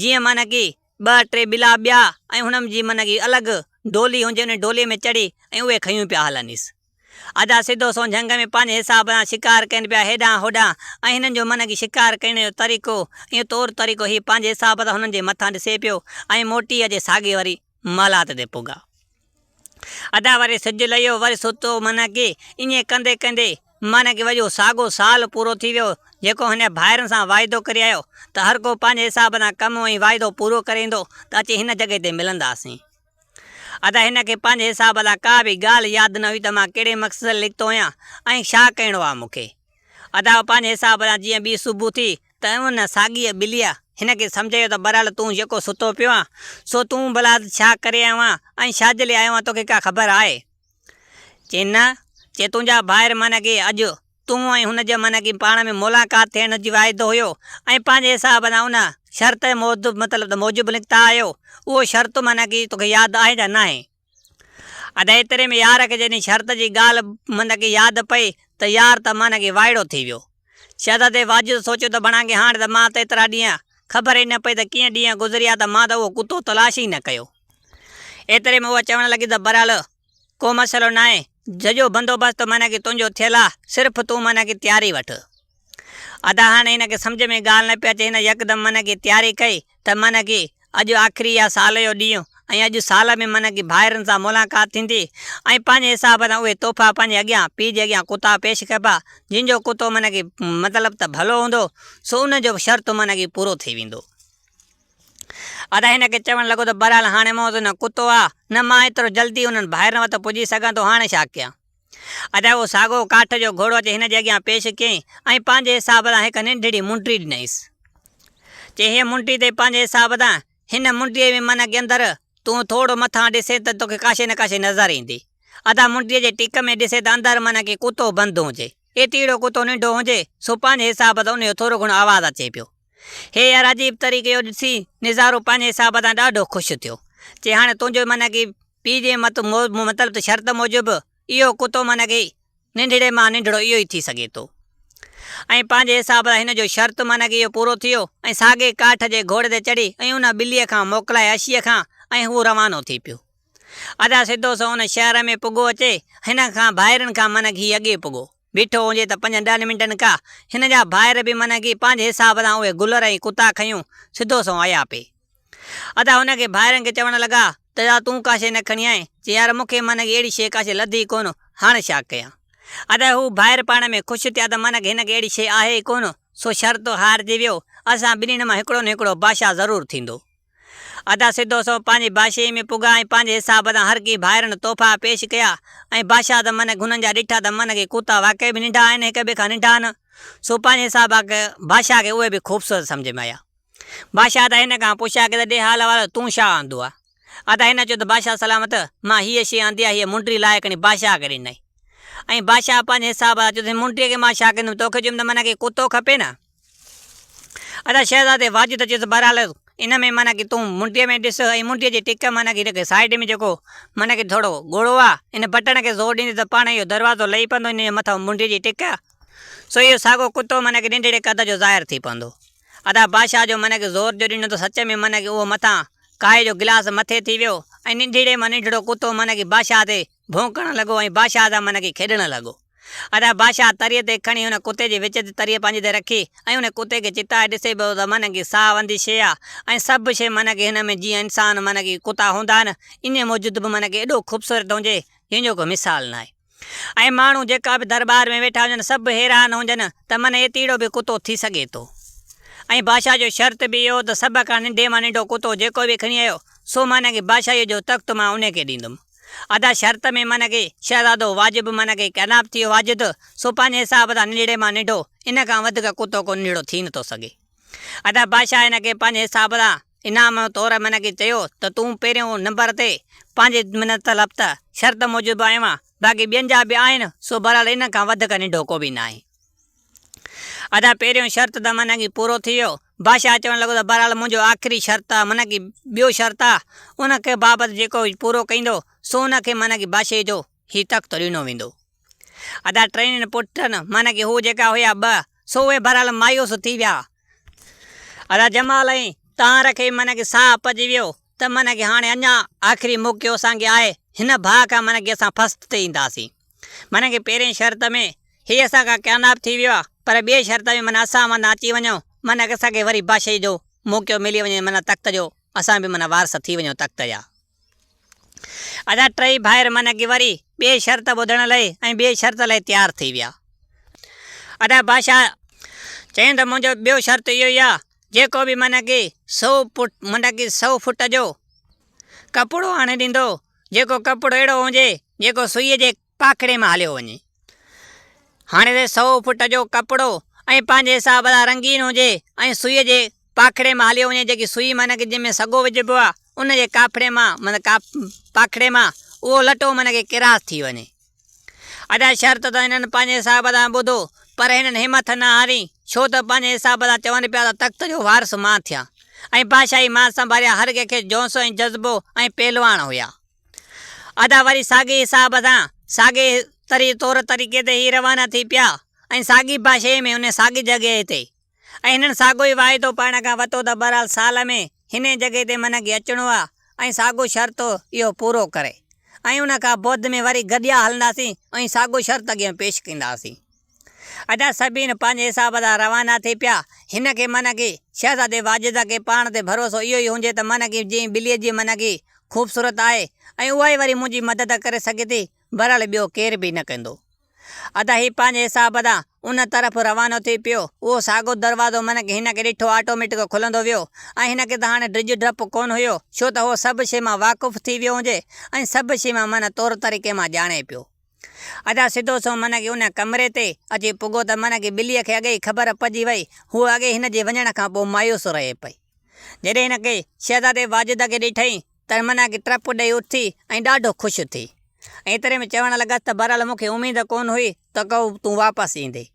جيئن معنيٰ ڪي ٻه ٽي ٻلا ٻيا ۽ هنن جي معنيٰ ڪي الڳ ڊولي هجي انهي ڊولي ۾ چڙهي ۽ اهي کنيون پيا هلنيس. ادا سڌو سنئون جهنگ ۾ پنهنجي حساب سان شڪار ڪين پيا هيڏانهن هوڏانهن ۽ هنن جو معنيٰ ڪي شڪار ڪرڻ جو طريقو ۽ طور طريقو هي پنهنجي حساب سان هنن جي مٿان ڏسي پيو ۽ موٽي اچي ساڳي وري محلات تي پڳا. ادا وري سج لهيو وري ستو معنيٰ ڪي ائين ڪندي ڪندي معنيٰ ڪي وڄو ساڳو سال پورو ٿي ويو جيڪو هن ڀائرن سان واعدو ڪري آيو ته هر ڪو پنهنجي حساب سان ڪم ۽ واعدو پورو ڪري ايندو ته اچي هن جڳهه تي ملنداسين. ادا هن کي پنهنجي حساب سان ڪا به ڳالهه ياد نه هئي ته مان ڪهڙي مقصد لاء نڪتو آهيان ۽ ڇا ڪرڻو آهي مون کي. ادا پنهنجي حساب سان جيئن ٻي صبح ٿي ته ان ساڳيء ٻليء هن کي سمجهايو ته بهرحال تون جيڪو ستو پيو آن، سو تون ڀلا ڇا ڪري آيو آن ۽ ڇا جي لاء آيو آن توکي ڪا خبر آهي؟ چي نه. چي تنهنجا ڀائر معنيٰ ڪي اڄ تون ۽ هن جي معنيٰ ڪي پاڻ ۾ ملاقات ٿيڻ جي واعدو هيو ۽ پنهنجي حساب سان ان شرط مطلب ته موجب نڪتا آهيو، اهو شرط معنيٰ ڪي توکي ياد آهي يا ناهي؟ ادا ايتري ۾ يار کي جڏهن شرط جي ڳالهه من کي ياد پئي ته يار ته من کي وائڙو ٿي ويو. شهزادي واجد سوچيو ته بڻانگي هاڻ ته مان ته ايترا ڏينهن خبر ئي نه پئي ته ڪيئن ڏينهن گذريا ته مان ته اهو ڪتو تلاش ئي نه ڪيو. ايتري ۾ اها چوڻ لڳي ته بهرحال ڪو مسئلو ناهي جهڄو بندوبست من کي تنهنجو ٿيل آ صرف تون من کي تياري وٺ. ادا هاڻي هن کي سمجهه ۾ ڳالهه نه پئي اچي هن يڪدم من کي تياري ڪئي ته من ڪي اڄ آخري آ سال جو ڏينهن ۽ اڄ سال ۾ من ڪي ڀائرن سان ملاقات ٿيندي ۽ پنهنجي حساب سان اهي تحفا پنهنجي اڳيان پيء جي اڳيان ڪتا پيش ڪبا جن جو ڪتو من ڪي مطلب ته ڀلو هوندو سو ان جو شرط من ڪي پورو ٿي ويندو. ادا هن کي چوڻ لڳو ته بهرحال هاڻي مون وٽ نه ڪتو آ نه مان ايترو جلدي انهن ڀائرن وٽ پڄي سگهان ٿو هاڻي ڇا ڪيان. ادا اهو ساڳو ڪاٺ جو گهوڙو اچي هن جي اڳيان پيش ڪيائين ۽ پنهنجي حساب سان هڪ ننڍڙي منڊي ڏنائينس. چي هيء منڊي تي پنهنجي حساب سان هن منڊيء ۾ من ڪي اندر تون ٿورو مٿان ڏسين ته توکي ڪا شيء نه ڪا شيء نظر ايندي. ادا منڊيء جي ٽڪ ۾ ڏسي ته اندر من ڪي ڪتو بند هجي. ايتيڙو ڪتو ننڍو هجي سو پنهنجي حساب سان ان جو ٿورو گهڻو آواز اچي پيو. هي يار عجيب طريقي جو ڏسي نظارو پنهنجي حساب سان ڏاڍو خوش ٿيو. چي هاڻي تنهنجو معنيٰ ڪي پيء جي مت مطلب ته شرط موجب اهو ڪتو معنيٰ ڪي ننڍڙي مان ننڍڙو اهو ئي ٿي سگهي ٿو. ۽ پنهنجي حساب سان هن جو شرط معنيٰ ڪي اهو پورو ٿيو ۽ ساڳئي ڪاٺ جي گهوڙي تي چڙهي ۽ ان ٻليء کان موڪلائي اشيء کان ۽ هو روانو ٿي پيو. ادا سڌو سنئون ان شهر ۾ پڳو اچي هن کان ڀائرن کان معنيٰ ڪي هي اڳي پڳو. بيٺو هجي ته پنجن ڏهن منٽن کا هن جا ڀائر به من ڪي پنهنجي حساب سان اهي گلر ۽ ڪتا کنيون سڌو سنئون آيا پئي. ادا هن کي ڀائرن کي چوڻ لڳا ته يار تون ڪا شيء نه کڻي آئين؟ چي يار مون کي من ڪي اهڙي شيء ڪا شيء لڌي ڪونه هاڻ ڇا ڪيان؟ ادا هو ڀائر پاڻ ۾ خوش ٿيا ته من ڪي هن کي اهڙي شيء آهي ئي ڪونه سو شرط هارجي ويو اسان ٻنهين مان هڪڙو نه هڪڙو بادشاهه ضرور ٿيندو. ادا سڌو سنئون پنهنجي بادشاهيء ۾ پڳا ۽ پنهنجي حساب سان هر ڪنهن ڀائرن تحفا پيش ڪيا ۽ بادشاهه ته من هنن جا ڏٺا ته من ڪي ڪتا واقعي به ننڍا آهن هڪ ٻئي کان ننڍا آهن سو پنهنجي حساب بادشاهه کي اهي به خوبصورت سمجهه ۾ آيا. بادشاهه ته هن کان پڇيا ڪي ته ڏي حال احوال تون ڇا آندو آهي؟ ادا هن چيو ته بادشاهه سلامت مان هيء شيء آندي آهي هيء منڊري لاهي کڻي بادشاهه کي ڏنائين. ۽ بادشاهه پنهنجي حساب سان چيو ته منڊيء کي مان ڇا ڪندم توکي چيم ته معنيٰ ڪي ڪتو کپي نه. ادا شهزادي واجد چيس بهرحال ان ۾ معنيٰ ڪي تون منڊيء ۾ ڏس ۽ منڊيء جي ٽڪ معنيٰ ڪي هن سائيڊ ۾ جيڪو معنيٰ ڪي ٿورو ڳوڙهو آ ان بٽڻ کي زور ڏيندي ته پاڻ اهو دروازو لهي پوندو ان جي مٿان منڊيء جي ٽڪ سو اهو ساڳو ڪتو معنيٰ ڪي ننڍڙي قد جو ظاهر ٿي پوندو. ادا بادشاهه جو معنيٰ ڪي زور جو ڏنو ته سچ ۾ معنيٰ ڪي اهو مٿان ڪائي جو گلاس مٿي ٿي ويو ۽ ننڍڙي مان ننڍڙو ڪتو معنيٰ ڪي بادشاهه تي ڀونڪڻ لڳو ۽ بادشاهه سان معنيٰ ڪي کيڏڻ لڳو. ادا بادشاهه تريء تي کڻي ان ڪتي جي وچ تي تريء پنهنجي تي رکي ۽ ان ڪتي کي چتائي ڏسي پيو ته معنيٰ ڪي ساهه وندي شيء آ ۽ سڀ شيء معنيٰ ڪي هن ۾ جيئن انسان معنيٰ ڪي ڪتا هوندا آهن ائين موجود به معنيٰ ڪي ايڏو خوبصورت هجي جنهن جو ڪو مثال ناهي ۽ ماڻهو جيڪا به درٻار ۾ ويٺا هجن سڀ حيران هجن ته معنيٰ ايتيڙو به ڪتو ٿي سگهي ٿو ۽ بادشاهه جو شرط به اهو ته سڀ کان ننڍي مان ننڍو ڪتو جيڪو به کڻي آيو سو معنيٰ ڪي بادشاهيء جو تخت مان انهي کي ڏيندم. ادا شرط ۾ من کي شهزادو واجب من کي ڪيناب ٿيو واجد، سو پنهنجي حساب سان ننڍڙي مان ننڍو، ان کان وڌڪ ڪتو ڪو ننڍڙو ٿي نٿو سگهي. ادا بادشاهه هن کي پنهنجي حساب سان انعام طور من کي چيو ته تون پهريون نمبر تي پنهنجي من طلب ته شرط موجب آيو آهين، باقي ٻين جا به آهن، سو بهرحال ان کان وڌڪ ننڍو ڪو به ناهي. ادا پهريون شرط ته من اڳي پورو ٿي ويو. بادشاهه چوڻ لڳو ته بهرحال منهنجو آخري شرط آ من اڳي ٻيو شرط آ ان کي بابت جيڪو پورو ڪيندو سو ان کي من اڳي بادشاهي جو هي تخت ڏنو ويندو. ادا ٽنهي پٽن من اڳي هو جيڪا هيا ٻه سو اهي بهرحال مايوس ٿي ويا. ادا جمال ۽ طاهر کي من اڳي ساهه پئجي ويو ته من اڳي هاڻي اڃا آخري موقعو اسان کي آهي هن ڀاء کان من اڳي اسان فسٽ تي اينداسين. من اڳي پهرين شرط ۾ هي اسان کان ڪامياب ٿي ويو آ پر ٻئي شرط ۾ معنيٰ اسان معنيٰ اچي وڃون معنيٰ اسان کي وري بادشاهي جو موقعو ملي وڃي معنيٰ تخت جو اسان به معنيٰ وارث ٿي وڃون تخت جا. ادا ٽئي ڀائر معنيٰ ڪي وري ٻئي شرط ٻڌڻ لئي ۽ ٻئي شرط لئي تيار ٿي ويا. ادا بادشاهه چيائين ته منهنجو ٻيو شرط اهو ئي آ جيڪو به معنيٰ ڪي سئو پٽ معنيٰ ڪي سئو فٽ جو ڪپڙو آڻي ڏيندو جيڪو ڪپڙو اهڙو هجي جيڪو سوئيء جي پاکڙي مان هليو وڃي. هاڻي ته سئو فٽ جو ڪپڙو ۽ پنهنجي حساب سان رنگين هجي ۽ سوئيء جي پاکڙي مان هليو وڃي جيڪي سوئي معنيٰ ڪي جنهن ۾ سڳو وجهبو آهي ان جي ڪاڦڙي مان معنيٰ پاکڙي مان اهو لٽو معنيٰ ڪي ڪراس ٿي وڃي. ادا شرط ته هنن پنهنجي حساب سان ٻڌو پر هنن همٿ نه هاري ڇو ته پنهنجي حساب سان چون پيا ته تخت جو وارث مان ٿيان ۽ بادشاهي مان سنڀاليان هر ڪنهن کي جوش ۽ جذبو ۽ پهلواڻ هيا. ادا وري ساڳئي حساب سان ساڳئي طري طور طريقي تي هي روانا ٿي پيا ۽ ساڳي بادشاهي ۾ انهي ساڳي جڳهه تي ۽ هنن ساڳو ئي واعدو پاڻ کان وتو ته بهرحال سال ۾ هني جڳهه تي من کي اچڻو آ ۽ ساڳو شرط اهو پورو ڪري ۽ ان کان بود ۾ وري گڏيا هلنداسين ۽ ساڳو شرط اڳيان پيش ڪنداسين. ادا سڀين پنهنجي حساب سان روانا ٿي پيا. هن کي من ڪي شهزادي واجد کي پاڻ تي ڀروسو اهو ئي هجي ته من ڪي جنهن ٻليء جي من ڪي خوبصورت آهي ۽ اها ئي وري منهنجي مدد ڪري سگهي ٿي، بهرحال ٻيو ڪير به نه ڪندو. ادا هي پنهنجي حساب سان ان طرف روانو ٿي پيو. اهو ساڳو دروازو من ڪي هن کي ڏٺو آٽوميٽڪ کلندو ويو ۽ هن کي ته هاڻي ڊڄ ڊپ ڪونه هيو ڇو ته هو سڀ شيء مان واقف ٿي ويو هجي ۽ سڀ شيء مان من طور طريقي مان ڄاڻي پيو. ادا سڌو سنئون من کي ان ڪمري تي اچي پڳو ته من کي ٻليء کي اڳي ئي خبر پئجي وئي. هوء اڳي هن جي وڃڻ کان پوء مايوس رهي پئي. جڏهن هن کي شهزادي واجد کي ڏٺائين ته من کي ٽپ ڏئي اٿي ۽ ڏاڍو خوش ٿي. ايتري ۾ چوڻ لڳس ته بهرحال مون کي اميد ڪونه هئي ته ڪو تون واپس ايندين.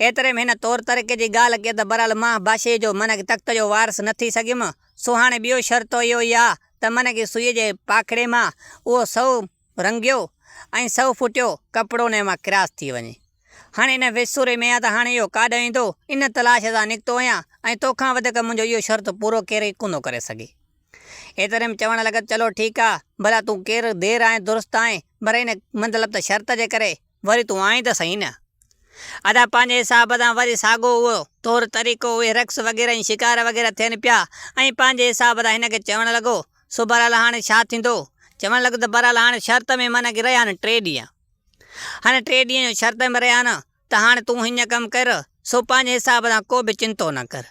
ايتري ۾ هن طور طريقي جي ڳالهه ڪئي ته بهرحال مان بادشاهيء جو من کي تخت جو وارث نه ٿي سگهيم، سو هاڻي ٻيو شرط اهو ئي آ ته من کي سوئيء جي پاکڙي مان اهو سئو رنگيو ۽ سئو ڦٽيو ڪپڙو انهيء مان ڪراس ٿي وڃي. هاڻي ان ويسوري ۾ آهيان ته هاڻي اهو ڪاڏانهن ايندو، ان تلاش سان نڪتو آهيان ۽ توکان وڌيڪ منهنجو اهو شرط پورو ڪير ئي ڪونه ڪري سگهي. ايتري ۾ چوڻ لڳس چلو ٺيڪ آ، ڀلا تون ڪير دير آهين درست آهين، پر ان مطلب ته شرط جي ڪري وري تون آئين ته سهي نه. ادا پنهنجي حساب سان وري ساڳو اهو طور طريقو اهي رقص وغيره ۽ شڪار وغيره ٿين پيا ۽ پنهنجي حساب سان هن کي چوڻ لڳو سو بهرحال هاڻي ڇا ٿيندو؟ چوڻ لڳو ته بهرحال هاڻي شرط ۾ معنيٰ ڪي رهيا آهن ٽي ڏينهن. هاڻي ٽي ڏينهن جو شرط ۾ رهيا آهن ته هاڻي تون هيئن ڪم ڪر سو پنهنجي حساب سان ڪو به چنتو نه ڪر.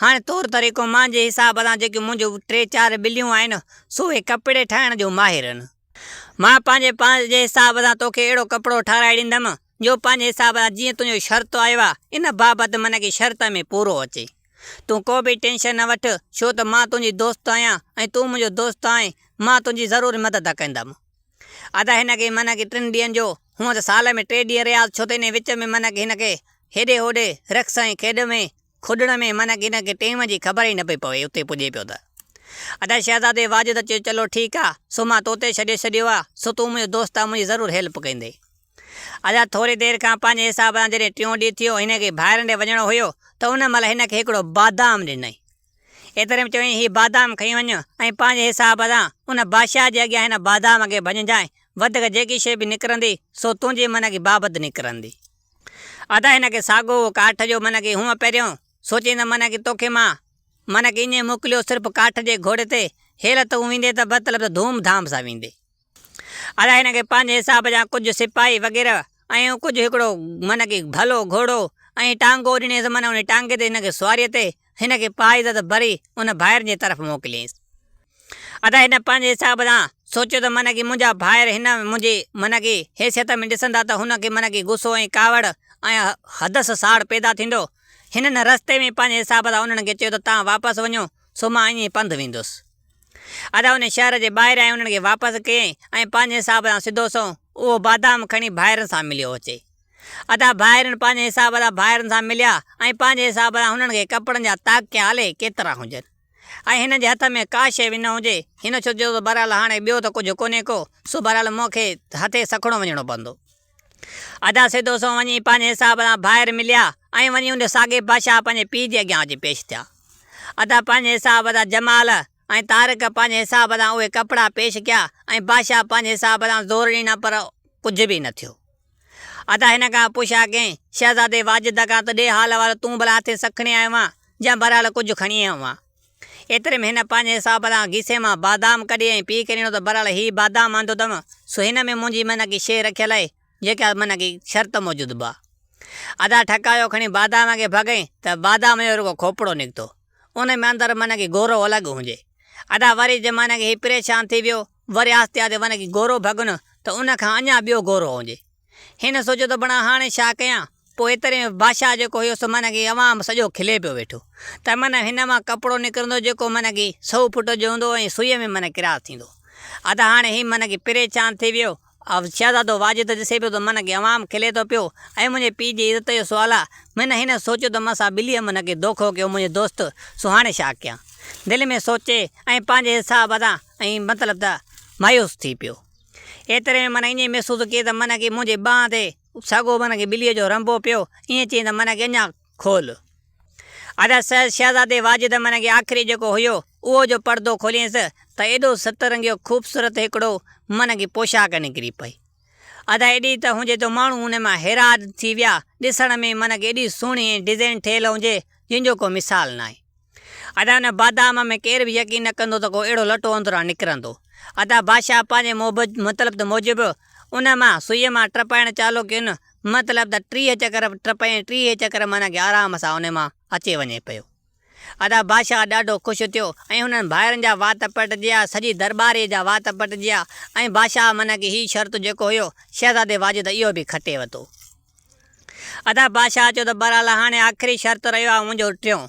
هاڻي طور طريقو مانجي حساب سان جيڪيون منهنجون ٽي چار ٻليون آهن سو اهي ڪپڙي ٺاهڻ جون ماهر آهن. مان پنهنجي پنهنجي حساب سان توکي اهڙو ڪپڙو ٺاهرائي ڏيندم جو پنهنجي حساب سان جيئن تنهنجو شرط آيو آهي ان بابت معنيٰ ڪي شرط ۾ پورو اچي. تون ڪو به ٽينشن نه وٺ ڇو ته مان تنهنجي دوست آهيان ۽ تون منهنجو دوست آهين مان تنهنجي ضرور مدد ڪندم. ادا هن کي معنيٰ ڪي ٽن ڏينهن جو هونء ته سال ۾ ٽي ڏينهن رهيا ڇو ته انهي وچ ۾ معنيٰ ڪي هن کي هيڏي هوڏي رقص ۽ کيڏ ۾ کڏڻ ۾ معنيٰ ڪي هن کي ٽيم جي خبر ئي نه پئي پوي اتي پڄي پيو ته ادا شهزادي واجد چيو چلو ٺيڪ آ سو مان توتي ڇڏي ڇڏيو آ سو تون منهنجو دوست آ منهنجي ضرور هيلپ ڪندين. ادا ٿوري دير کان پنهنجي حساب سان جڏهن ٽيون ڏينهن ٿيو هن کي ڀائرن ڏي وڃڻو هيو ته ان مهل هن کي هڪڙو بادام ڏنائين. ايتري ۾ چيائين هي بادام کڻي وڃ ۽ پنهنجي حساب سان ان بادشاهه جي اڳيان هن بادام کي ڀڃجانء، وڌيڪ جيڪي شيء به نڪرندي سو تنهنجي من کي بابت نڪرندي. ادا هن کي ساڳو اهو ڪاٺ جو من کي هونء پهريون سوچين ته من کي توکي مان من کي ائين موڪليو صرف ڪاٺ جي گهوڙي تي، هيل تون ويندين ته مطلب ته ڌوم ڌام سان ويندين. ادا هن کي پنهنجي حساب جا ڪجهه سپاهي وغيره ۽ ڪجهه هڪڙو من ڪي ڀلو گهوڙو ۽ ٽانگو ڏنيس من ان ٽانگي تي هن کي سواريء تي هن کي پاعزت ڀري ان ڀائرن جي طرف موڪليائينس. ادا هن پنهنجي حساب سان سوچيو ته من ڪي منهنجا ڀائر هن منهنجي من ڪي حيثيت ۾ ڏسندا ته هن کي من ڪي غصو ۽ ڪاوڙ ۽ حدس ساڙ پيدا ٿيندو. هنن رستي ۾ پنهنجي حساب سان انهن کي چيو ته توهان واپس وڃو سو مان ائين پنڌ ويندس. ادا ان شهر جي ٻاهر آئي انهن کي واپس ڪيائين ۽ پنهنجي حساب سان سڌو سنئون اهو بادام کڻي ڀائرن سان مليو اچي. ادا ڀائرن پنهنجي حساب سان ڀائرن سان مليا ۽ پنهنجي حساب سان هنن کي ڪپڙن جا تاڪيا الائي ڪيترا هجن ۽ هنن جي هٿ ۾ ڪا شيء به نه هجي. هن سوچيو ته بهرحال هاڻي ٻيو ته ڪجهه ڪونهي ڪو، سو بهرحال مون کي هٿي سکڻو وڃڻو پوندو. ادا سڌو سنئون وڃي پنهنجي حساب سان ڀائر مليا ۽ وڃي ان ساڳئي بادشاهه پنهنجي پيء جي اڳيان اچي پيش ٿيا. ادا پنهنجي حساب سان جمال ۽ طارق پنهنجي حساب سان اهي ڪپڙا پيش ڪيا ۽ بادشاهه پنهنجي حساب سان زور ڏنا پر ڪجهه به نه ٿيو. ادا هن کان پڇا ڪيائين، شهزادي واجد کان ته ڏي حال احوال تون ڀلا هٿين سکڻي آيو آن يا بهرحال ڪجهه کڻي آيو آن. ايتري ۾ هن پنهنجي حساب سان گيسي مان بادام ڪڍي ۽ پيء کي ڏنو ته بهرحال هي بادام آندو اٿم سو هن ۾ منهنجي معنيٰ ڪي شيء رکيل آهي جيڪا معنيٰ ڪي شرط موجود به آ. ادا ٺڪايو کڻي بادام کي ڀڳئين ته بادام جو رڳو کوپڙو نڪتو. ان ۾ اندر معنيٰ ڪي گورو الڳ هجي. ادا وري جي معنيٰ ڪي هي پريشان ٿي ويو وري آهستي آهستي معنيٰ ڪي گورو ڀڳن ته ان کان اڃا ٻيو گورو هجي. هن سوچيو ته بڻا هاڻي ڇا ڪيان؟ پوء ايتري ۾ بادشاهه جيڪو هيو سو معنيٰ ڪي عوام سڄو کلي پيو ويٺو ته معنيٰ هن مان ڪپڙو نڪرندو جيڪو معنيٰ ڪي سئو فوٽ جو هوندو ۽ سوئيء ۾ معنيٰ ڪراس ٿيندو. ادا هاڻي هي معنيٰ ڪي پريشان ٿي ويو. شهزادو واجد ڏسي پيو ته معنيٰ ڪي عوام کلي ٿو پيو ۽ منهنجي پيء جي عزت جو سوال آ. معنيٰ هن سوچيو ته مان سان ٻليء معنيٰ ڪي دوکو ڪيو منهنجي دوست سو هاڻي ڇا ڪيان؟ دل ۾ سوچي ۽ پنهنجي حساب سان ۽ مطلب ته مايوس ٿي پيو. ايتري ۾ من ائين محسوس ڪيئي ته من کي منهنجي ٻانهن تي ساڳو من کي ٻليء جو رنبو پيو، ائين چيائين ته من کي اڃا کول. ادا شهزادي واجد من کي آخري جيڪو هيو، اهو جو پردو کولينس ته ايڏو ست رنگيو خوبصورت هڪڙو من کي پوشاڪ نڪري پئي. ادا ايڏي ته هجي جو ماڻهو ان مان حيران ٿي ويا، ڏسڻ ۾ من کي ايڏي سهڻي ۽ ڊزائين ٺهيل هجي، جنهن جو ڪو مثال ناهي. ادا ان بادام ۾ ڪير به يقين نه ڪندو ته ڪو اهڙو لٽو اندران نڪرندو. ادا بادشاهه پنهنجي مطلب ته موجب ان مان سوئيء مان ٽپائڻ چالو ڪين، مطلب ته 30 چڪر ٽپائين 30 چڪر معنيٰ ڪي آرام سان ان مان اچي وڃي پيو. ادا بادشاهه ڏاڍو خوش ٿيو ۽ هنن ڀائرن جا وات پٽجيا، سڄي درٻاريء جا وات پٽجيا ۽ بادشاهه معنيٰ ڪي هي شرط جيڪو هيو شهزادي واجد اهو به کٽي وتو. ادا بادشاهه چيو ته بهرحال هاڻي آخري شرط رهيو آهي منهنجو ٽيون،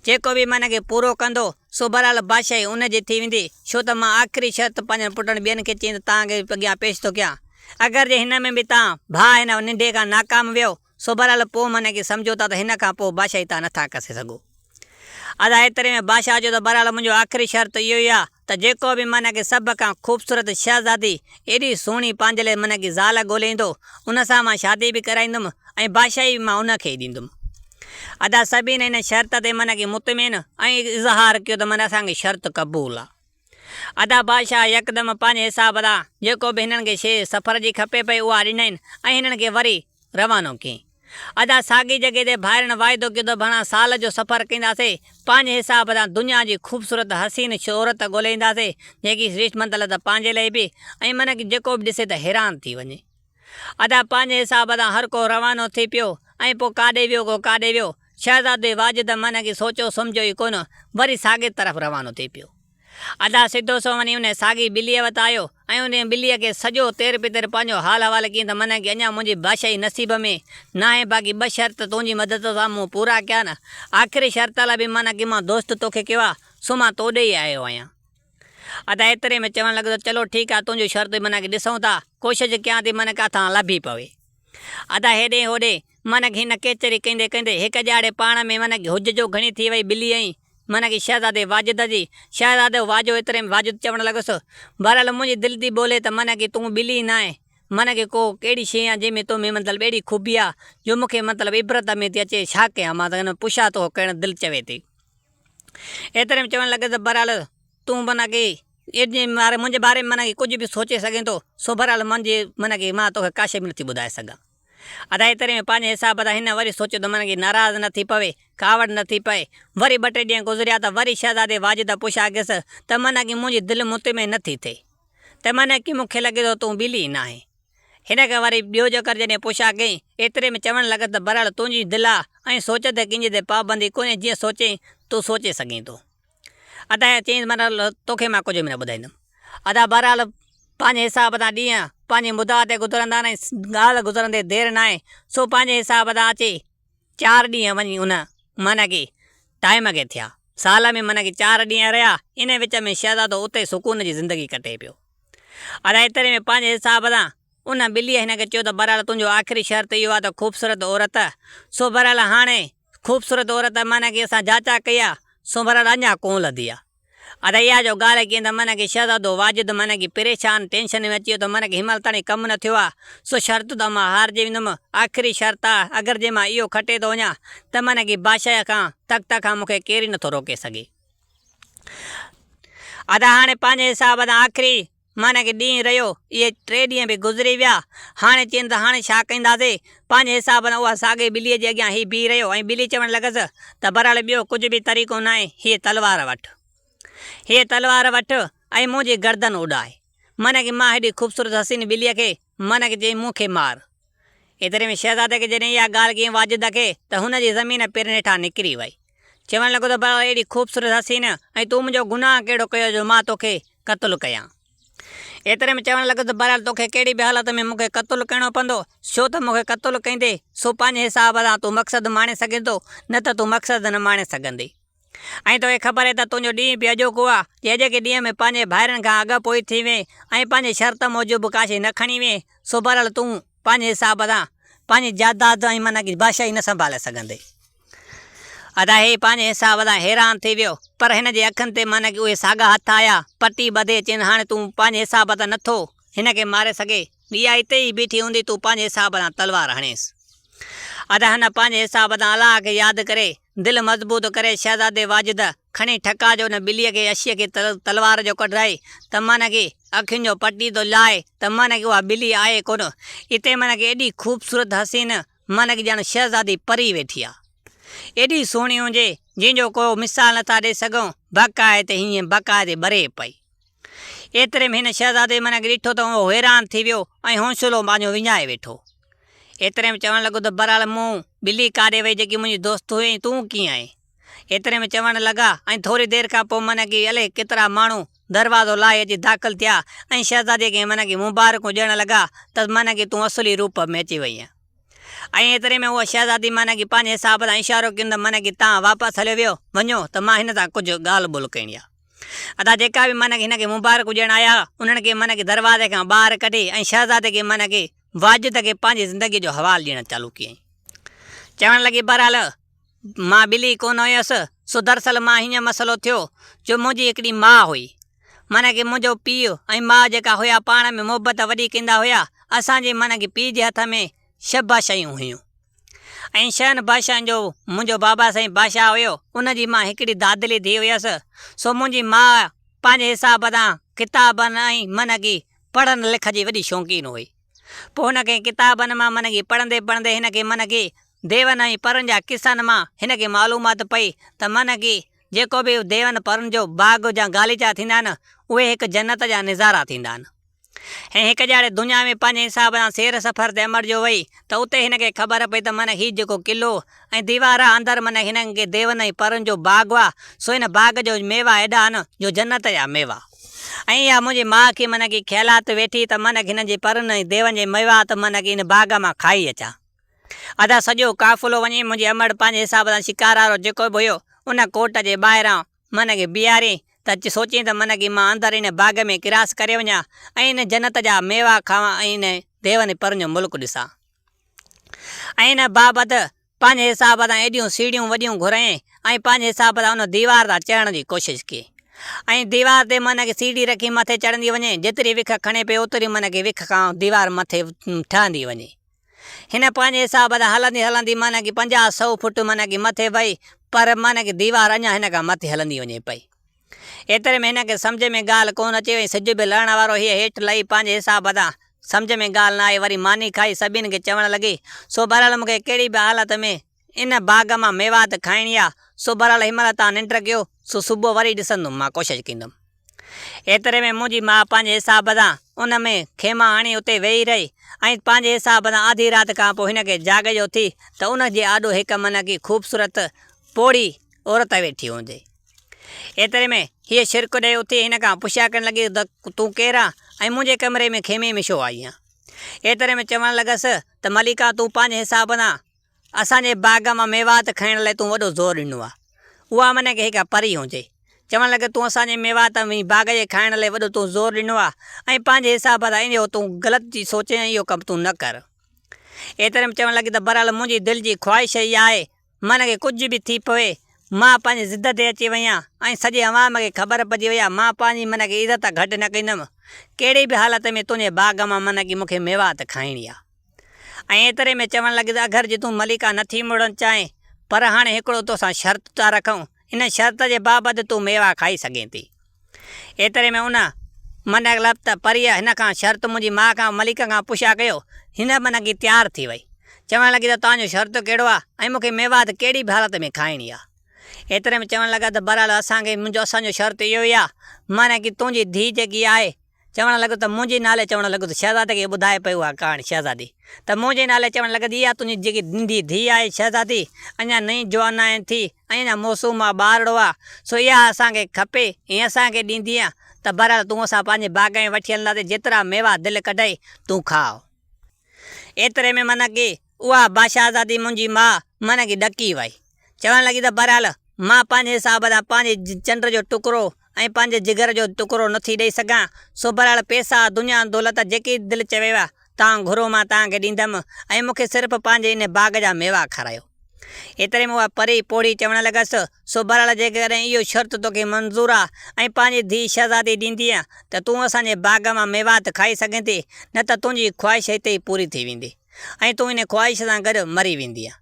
جيڪو به من کي پورو ڪندو، سو بهرحال بادشاهي ان جي ٿي ويندي، ڇو ته مان آخري شرط پنهنجن پٽن ٻين کي چئي ته توهان کي اڳيان پيش ٿو ڪيان. اگر جي هن ۾ به توهان ڀاء هن ننڍي کان ناڪام ويو، سو بهرحال پوء من کي سمجهو ٿا ته هن کان پوء بادشاهي توهان نٿا کسي سگهو. ادا ايتري ۾ بادشاهه چيو ته بهرحال منهنجو آخري شرط اهو ئي آهي ته جيڪو به من کي سڀ کان خوبصورت شهزادي ايڏي سهڻي پنهنجي لاء من کي زال ڳولي ايندو، ان سان مان شادي به ڪرائيندم ۽ بادشاهي به مان ان کي ئي ڏيندم. ادا سڀني ان شرط تي من کي مطمئن ۽ اظهار ڪيو ته من اسان کي شرط قبول آ. ادا بادشاهه يڪدم پنهنجي حساب سان جيڪو به هنن کي شيء سفر جي کپي پئي اها ڏنائين ۽ هنن کي وري روانو ڪيائين. ادا ساڳي جڳهه تي ڀائرن واعدو ڪيو ته ڀڻا سال جو سفر ڪنداسي، پنهنجي حساب سان دنيا جي خوبصورت حسين عورت ڳولي اينداسي، جيڪي ريش مطلب ته پنهنجي لئي به ۽ من کي جيڪو به ڏسي ته حيران ٿي وڃي. ادا پنهنجي حساب سان هر ڪو روانو ٿي پيو ۽ پوء ڪاڏي ويو ڪو ڪاڏي ويو. شهزادي واجد من کي سوچيو سمجهيو ئي ڪونه، وري ساڳي طرف روانو ٿي پيو. ادا سڌو سنئون وڃي انهيء ساڳي ٻليء وٽ آيو ۽ انهيء ٻليء کي سڄو تير پتير پنهنجو حال احوال ڪيائين ته منهن کي اڃا منهنجي بادشاهي نصيب ۾ ناهي باقي ٻه شرط تنهنجي مدد سان مون پورا ڪيا نه آخري شرط لاء به منهن کي مان دوست توکي ڪيو آ سو مان تو ڏي ئي آيو آهيان. ادا ايتري ۾ چوڻ لڳو ته چلو ٺيڪ آ تنهنجو شرط معنيٰ ڪي ڏسون ٿا، ڪوشش ڪيان ٿي معنيٰ ڪاٿان لڀي پوي. ادا هيڏي هوڏي معنيٰ ڪي هن ڪيچري ڪندي ڪندي هڪ ڄاڙي پاڻ ۾ معنيٰ ڪي حج جو گهڻي ٿي وئي ٻلي ۽ معنيٰ ڪي شهزادي واجد جي. شهزادو واجو ايتري ۾ واجد چوڻ لڳس، بهرحال منهنجي دل ٿي ٻولي ته معنيٰ ڪي تون ٻلي ناهين، معنيٰ ڪي ڪو اهڙي شيء آ جنهن ۾ تو ۾ مطلب اهڙي خوبي آ جو مون کي مطلب عبرت ۾ ٿي اچي ڇا ڪيان مان ته پڇا ٿو ڪرڻ دل چوي ٿي. ايتري ۾ چوڻ لڳس ته بهرحال تون معنيٰ ڪي ايڏي ماري منهنجي باري ۾ معنيٰ ڪي ڪجهه به سوچي سگهين ٿو سو بهرحال منهنجي معنيٰ ڪي مان توکي ڪا شيء به نٿي ٻڌائي سگهان. ادا ايتري ۾ پنهنجي حساب سان هن وري سوچيو ته معنيٰ ڪي ناراض نه ٿي پوي، ڪاوڙ نه ٿي پئي. وري ٻه ٽي ڏينهن گذريا ته وري شهزادي واجد پڇا ڪيس ته معنيٰ ڪي منهنجي دل مطمئن نه ٿي ٿئي ته معنيٰ ڪي مون کي لڳي ٿو تون ٻلي ناهين. هن کان وري ٻيو چڪر جڏهن پڇا ڪئي، ايتري ۾ چوڻ لڳس ته بهرحال تنهنجي دل آ ۽ سوچ تي ڪنهن جي تي پابندي ڪونهي جيئن سوچين تون سوچي سگهين ٿو. ادا چيائينس بهرحال توکي مان ڪجهه به نه ٻڌائيندم. ادا بهرحال پنهنجي حساب سان ڏينهن پنهنجي مدعا تي گذرندا آهن ۽ ڳالهه گذرندي دير ناهي سو پنهنجي حساب سان اچي چار ڏينهن وڃي ان معنيٰ ڪي ٽائيم کي ٿيا. سال ۾ معنيٰ ڪي چار ڏينهن رهيا ان وچ ۾ شهزادو اتي سڪون جي زندگي ڪٽي پيو. ادا ايتري ۾ پنهنجي حساب سان ان ٻليء هن کي چيو ته بهرحال تنهنجو آخري شرط اهو آهي ته خوبصورت عورت سو بهرحال هاڻي خوبصورت عورت معنيٰ ڪي اسان جاچا ڪئي آ سو بهرحال اڃا ڪونه لڌي آ. ادا اها جو ڳالهه ڪيئن ته معنيٰ ڪي شهزادو واجد معنيٰ ڪي پريشان ٽينشن ۾ اچي ويو ته معنيٰ ڪي هن مهل تاڻي ڪم نه ٿيو آ سو شرط ته مان هارجي ويندم آخري شرط آ اگر جي مان اهو کٽي ٿو وڃان ته معنيٰ ڪي بادشاهي کان تخت کان مون کي ڪير ئي نٿو روڪي سگهي. ادا هاڻي پنهنجي حساب سان آخري معنيٰ ڪي ڏينهن رهيو، اهي ٽي ڏينهن به گذري ويا، هاڻي چين ته هاڻي ڇا ڪنداسي؟ پنهنجي حساب سان اها ساڳي ٻليء جي اڳيان هي بيهي رهيو ۽ ٻلي چوڻ لڳس ته بهرحال ٻيو ڪجهه به طريقو ناهي، هيء تلوار وٺ. هيء تلوار وٺ ۽ منهنجي گردن اڏاء. معنيٰ ڪي مان هيڏي خوبصورت حسين ٻليء کي معنيٰ ڪي چئي مون کي مار. ايتري ۾ شهزادي کي جڏهن اها ڳالهه ڪيائين واجد کي ته هن جي زمين پيرن هيٺان نڪري وئي. چوڻ لڳو ته ڀلا اهڙي خوبصورت حسين ۽ تون منهنجو گناهه ڪهڙو ڪيو جو مان توکي قتل ڪيان. ايتري ۾ چوڻ لڳو ته بهرحال توکي ڪهڙي به حالت ۾ مون کي قتل ڪرڻو پوندو، ڇو ته مون کي قتل ڪندي سو پنهنجي حساب سان تون مقصد ماڻي سگهين ٿو، نه ته تون مقصد نه ماڻي سگهندين. ۽ توکي خبر آهي ته تنهنجو ڏينهن به اڄوڪو آهي، جي اڄوڪي ڏينهن ۾ پنهنجي ڀائرن کان اڳ پوء ٿي وئين ۽ پنهنجي شرط موجب ڪا شيء نه کڻي وئين، سو بهرحال تون پنهنجي حساب سان پنهنجي جائداد ۽ معنيٰ ڪي بادشاهي نه سنڀالي سگهندين. ادا هي پنهنجي حساب سان حيران ٿي ويو، پر هن جي اکين تي معنيٰ ڪي اهي ساڳا هٿ آيا، پٽي ٻڌي چين هاڻي تون پنهنجي حساب سان نٿو هن کي ماري سگهين، اها اتي ئي بيٺي هوندي تون پنهنجي حساب سان تلوار هڻيس. ادا هن پنهنجي حساب سان الله کي ياد ڪري دل مضبوط ڪري شهزادي واجد کڻي ٺڪا جو ان ٻليء کي اشيء کي تلوار جو ڪڍرائي ته معنيٰ ڪي اکين جو پٽي ٿو لاهي ته معنيٰ ڪي اها ٻلي آهي ڪونه اتي معنيٰ ڪي ايڏي خوبصورت حسين معنيٰ ڪي ڄڻ شهزادي پري ويٺي آ ايڏي سهڻي هجي جنهن جو ڪو مثال نٿا ڏئي سگهون باقاعدي هيئن باقاعدي ٻري پئي. ايتري ۾ هن شهزادي معنيٰ ڪي ڏٺو ته اهو حيران ٿي ويو ۽ حوصلو پنهنجو وڃائي ويٺو. ايتري ۾ چوڻ لڳو ته بهرحال مون ٻلي ڪاڏي وئي جيڪي منهنجي دوست هئي ۽ تون ڪيئن آئين؟ ايتري ۾ چوڻ لڳا ۽ ٿوري دير کان پوء معنيٰ ڪي الائي ڪيترا ماڻهو دروازو لاهي اچي داخل ٿيا ۽ شهزادي کي معنيٰ ڪي مبارڪون ڏيڻ لڳا ته معنيٰ ڪي تون اصلي روپ ۾ اچي وئين. ۽ ايتري ۾ اها شهزادي معنيٰ ڪي پنهنجي حساب سان اشارو ڪيو ته معنيٰ ڪي تان واپس هليو ويو وڃو ته مان هن سان ڪجهه ڳالهه ٻولهه ڪرڻي آهي. ادا جيڪا به معنيٰ ڪي هن کي مبارڪون ڏيڻ آيا انهن کي معنيٰ ڪي دروازي کان ٻاهر ڪڍي ۽ شهزادي کي معنيٰ ڪي واجد کي پنهنجي زندگيء جو حوال ڏيڻ چالو ڪيائين. چوڻ لڳي بهرحال مان ٻلي ڪونه هيس سو دراصل مان هيئن مسئلو ٿيو جو منهنجي هڪڙي ماء هئي معنيٰ ڪي منهنجو پيء ۽ ماء جيڪا هيا پاڻ ۾ محبت وڏي ڪندا هيا اسان جي معنيٰ ڪي پيء جي هٿ ۾ ڇهه بادشاهيون هيون. ۽ شهن بادشاهن جو منهنجو بابا سائين بادشاهه هيو، ان جي مان هڪڙي دادلي ڌيء هيس، سو منهنجي ماء پنهنجي حساب سان ڪتابن ۽ من ڪي پڙهڻ لک جي وڏي شوقين هئي. پوء هن کي ڪتابن مان من ڪي پڙهندي پڙهندي هن کي من ڪي ديون ۽ پرن جا قصن مان هن کي معلومات پئي ته من ڪي جيڪو به ديون پرن جو باغ جا غاليچا ٿيندا آهن، اهي هڪ جنت جا نظارا ٿيندا آهن. ۽ هڪ ڄاڙي دنيا ۾ پنهنجي حساب سان سير سفر تي امڙجيو وئي ته اتي هن کي خبر پئي ته من هي جيڪو قلعو ۽ ديوار آ اندر من هنن کي ديون ۽ پرن جو باغ آ سو هن باغ جو ميوا ايڏا آهن جو جنت جا ميوا ۽ اها منهنجي ماء کي من ڪي خيالات ويٺي ته من هنن جي پرن ۽ ديون جي ميوات من ڪي هن باغ مان کائي اچان. ادا سڄو قافلو وڃي منهنجي امڙ پنهنجي حساب سان شڪار وارو جيڪو به هيو ان ڪوٽ جي ٻاهران من کي بيهاري ته سوچيائين ته من ڪي مان اندر ان باغ ۾ ڪراس ڪري وڃان ۽ ان جنت جا ميوا کاوان ۽ ان ديون پرن جو ملڪ ڏسان. ۽ ان بابت پنهنجي حساب سان ايڏيون سيڙهيون وڏيون گهرئين ۽ پنهنجي حساب سان ان ديوار تان چڙهڻ جي ڪوشش ڪئي ۽ ديوار تي من کي سيڙهي رکي مٿي چڙهندي وڃي، جيتري وک کڻي پئي اوتري من کي وک کان ديوار مٿي ٺهندي وڃي. هن پنهنجي حساب سان هلندي هلندي من کي 50 سئو فوٽ من کي مٿي وئي پر من کي ديوار اڃا هن کان مٿي هلندي وڃي پئي. ايتري ۾ هن کي سمجهه ۾ ڳالهه ڪونه اچي وئي. سج به لهڻ وارو هئي. هيٺ لهي پنهنجي حساب سان سمجهه ۾ ڳالهه نه آئي. وري ماني کائي سڀني کي چوڻ لڳي، سو بهرحال مون کي ڪهڙي به حالت ۾ ان باغ مان ميوات کائڻي آ. سو بهرحال هن مهل توهان ننڊ ڪيو، سو صبح وري ڏسندم، مان ڪوشش ڪندم. ايتري ۾ منهنجي ماء پنهنجي حساب سان ان ۾ خيما هڻي اتي ويهي رهي ۽ پنهنجي حساب سان آڌي رات کان پوء هن کي جاڳ جو ٿي ته ان جي آڏو هڪ منڪي خوبصورت پوڙهي عورت ويٺي هوندي. ايتري ۾ هيء ڇرڪ ڏئي اٿي هن کان پڇا ڪرڻ لڳي ته تون ڪير آن ۽ منهنجي ڪمري ۾ خيمي ۾ ڇو آئي آن؟ ايتري ۾ چوڻ لڳس ته مليڪا تون پنهنجي حساب سان اسان جي باغ مان ميوات کڻڻ لاء تون وڏو زور ڏنو آ. اها من کي هڪ پري هجي. چوڻ لڳي تون اسان جي ميوات ۽ باغ جي کائڻ لاء وڏو تون زور ڏنو آ ۽ پنهنجي حساب سان اهو تون غلط ٿي سوچين ۽ اهو ڪم تون نه ڪر. ايتري ۾ چوڻ لڳي ته بهرحال منهنجي دل جي خواهش اها آهي من کي ڪجهه به ٿي پوي، مان پنهنجي ضد تي اچي وئي آهيان ۽ سڄي عوام کي خبر پئجي وئي آهي، مان پنهنجي من کي عزت گهٽ نه ڪندم، ڪهڙي به حالت ۾ تنهنجي باغ مان من کي مون کي ميوات کائڻي آهي. ۽ ايتري ۾ چوڻ لڳي ته اگر جي تون مليڪا نه ٿي مڙڻ چاهين، پر هاڻي هڪڙو توسان شرط ٿا رکون، ان شرط جي بابت تون ميوا کائي سگهين ٿي. ايتري ۾ ان مطلب ته پريء هن کان شرط منهنجي ماء کان مليڪا کان پڇا ڪيو. هن من کي تيار ٿي وئي. چوڻ لڳي ته توهان جو شرط ڪهڙو آهي ۽ مون کي ميوات ڪهڙي به حالت ۾ کائڻي آهي. ايتري ۾ چوڻ لڳا ته بهرحال اسان کي منهنجو اسان جو شرط اهو ئي آهي معنيٰ ڪي تنهنجي ڌيء جيڪي آهي چوڻ لڳو ته منهنجي نالي چوڻ لڳو ته شهزادي کي ٻڌائي پئي اها ڪهاڻي شهزادي ته منهنجي نالي چوڻ لڳي ته اها تنهنجي جيڪي ننڍي ڌيء آهي شهزادي اڃا نئين جوان ناهي ٿي ۽ اڃا موسوم آ ٻارڙو آ سو اها اسان کي کپي ۽ اسان کي ڏيندينء ته بهرحال تون اسان پنهنجي باغ ۾ وٺي هلنداسين جيترا ميوا دل ڪڍئي تون کاء. ايتري ۾ من ڪي اها بادشاهزادي منهنجي ماء من ڪي ڏڪي وئي. چوڻ لڳي ته بهرحال مان پنهنجي حساب سان پنهنجي چنڊ جو ٽڪرو ۽ پنهنجي جگر جو ٽڪرو نٿي ڏئي سگهان، سو بهرحال پئسا، دنيا دولت جيڪي دل چويو توهان گهرو مان توهان کي ڏيندم ۽ مون کي صرف پنهنجي ان باغ جا ميوا کارايو. ايتري ۾ اها پري پوڙهي چوڻ لڳس، سو بهرحال جيڪڏهن اهو شرط توکي منظور آ ۽ پنهنجي ڌيء شهزادي ڏيندينء ته تون اسان جي باغ مان ميوات کائي سگهين ٿي، نه ته تنهنجي خواهش هتي ئي پوري ٿي ويندي ۽ تون ان خواهش سان گڏ مري ويندينء.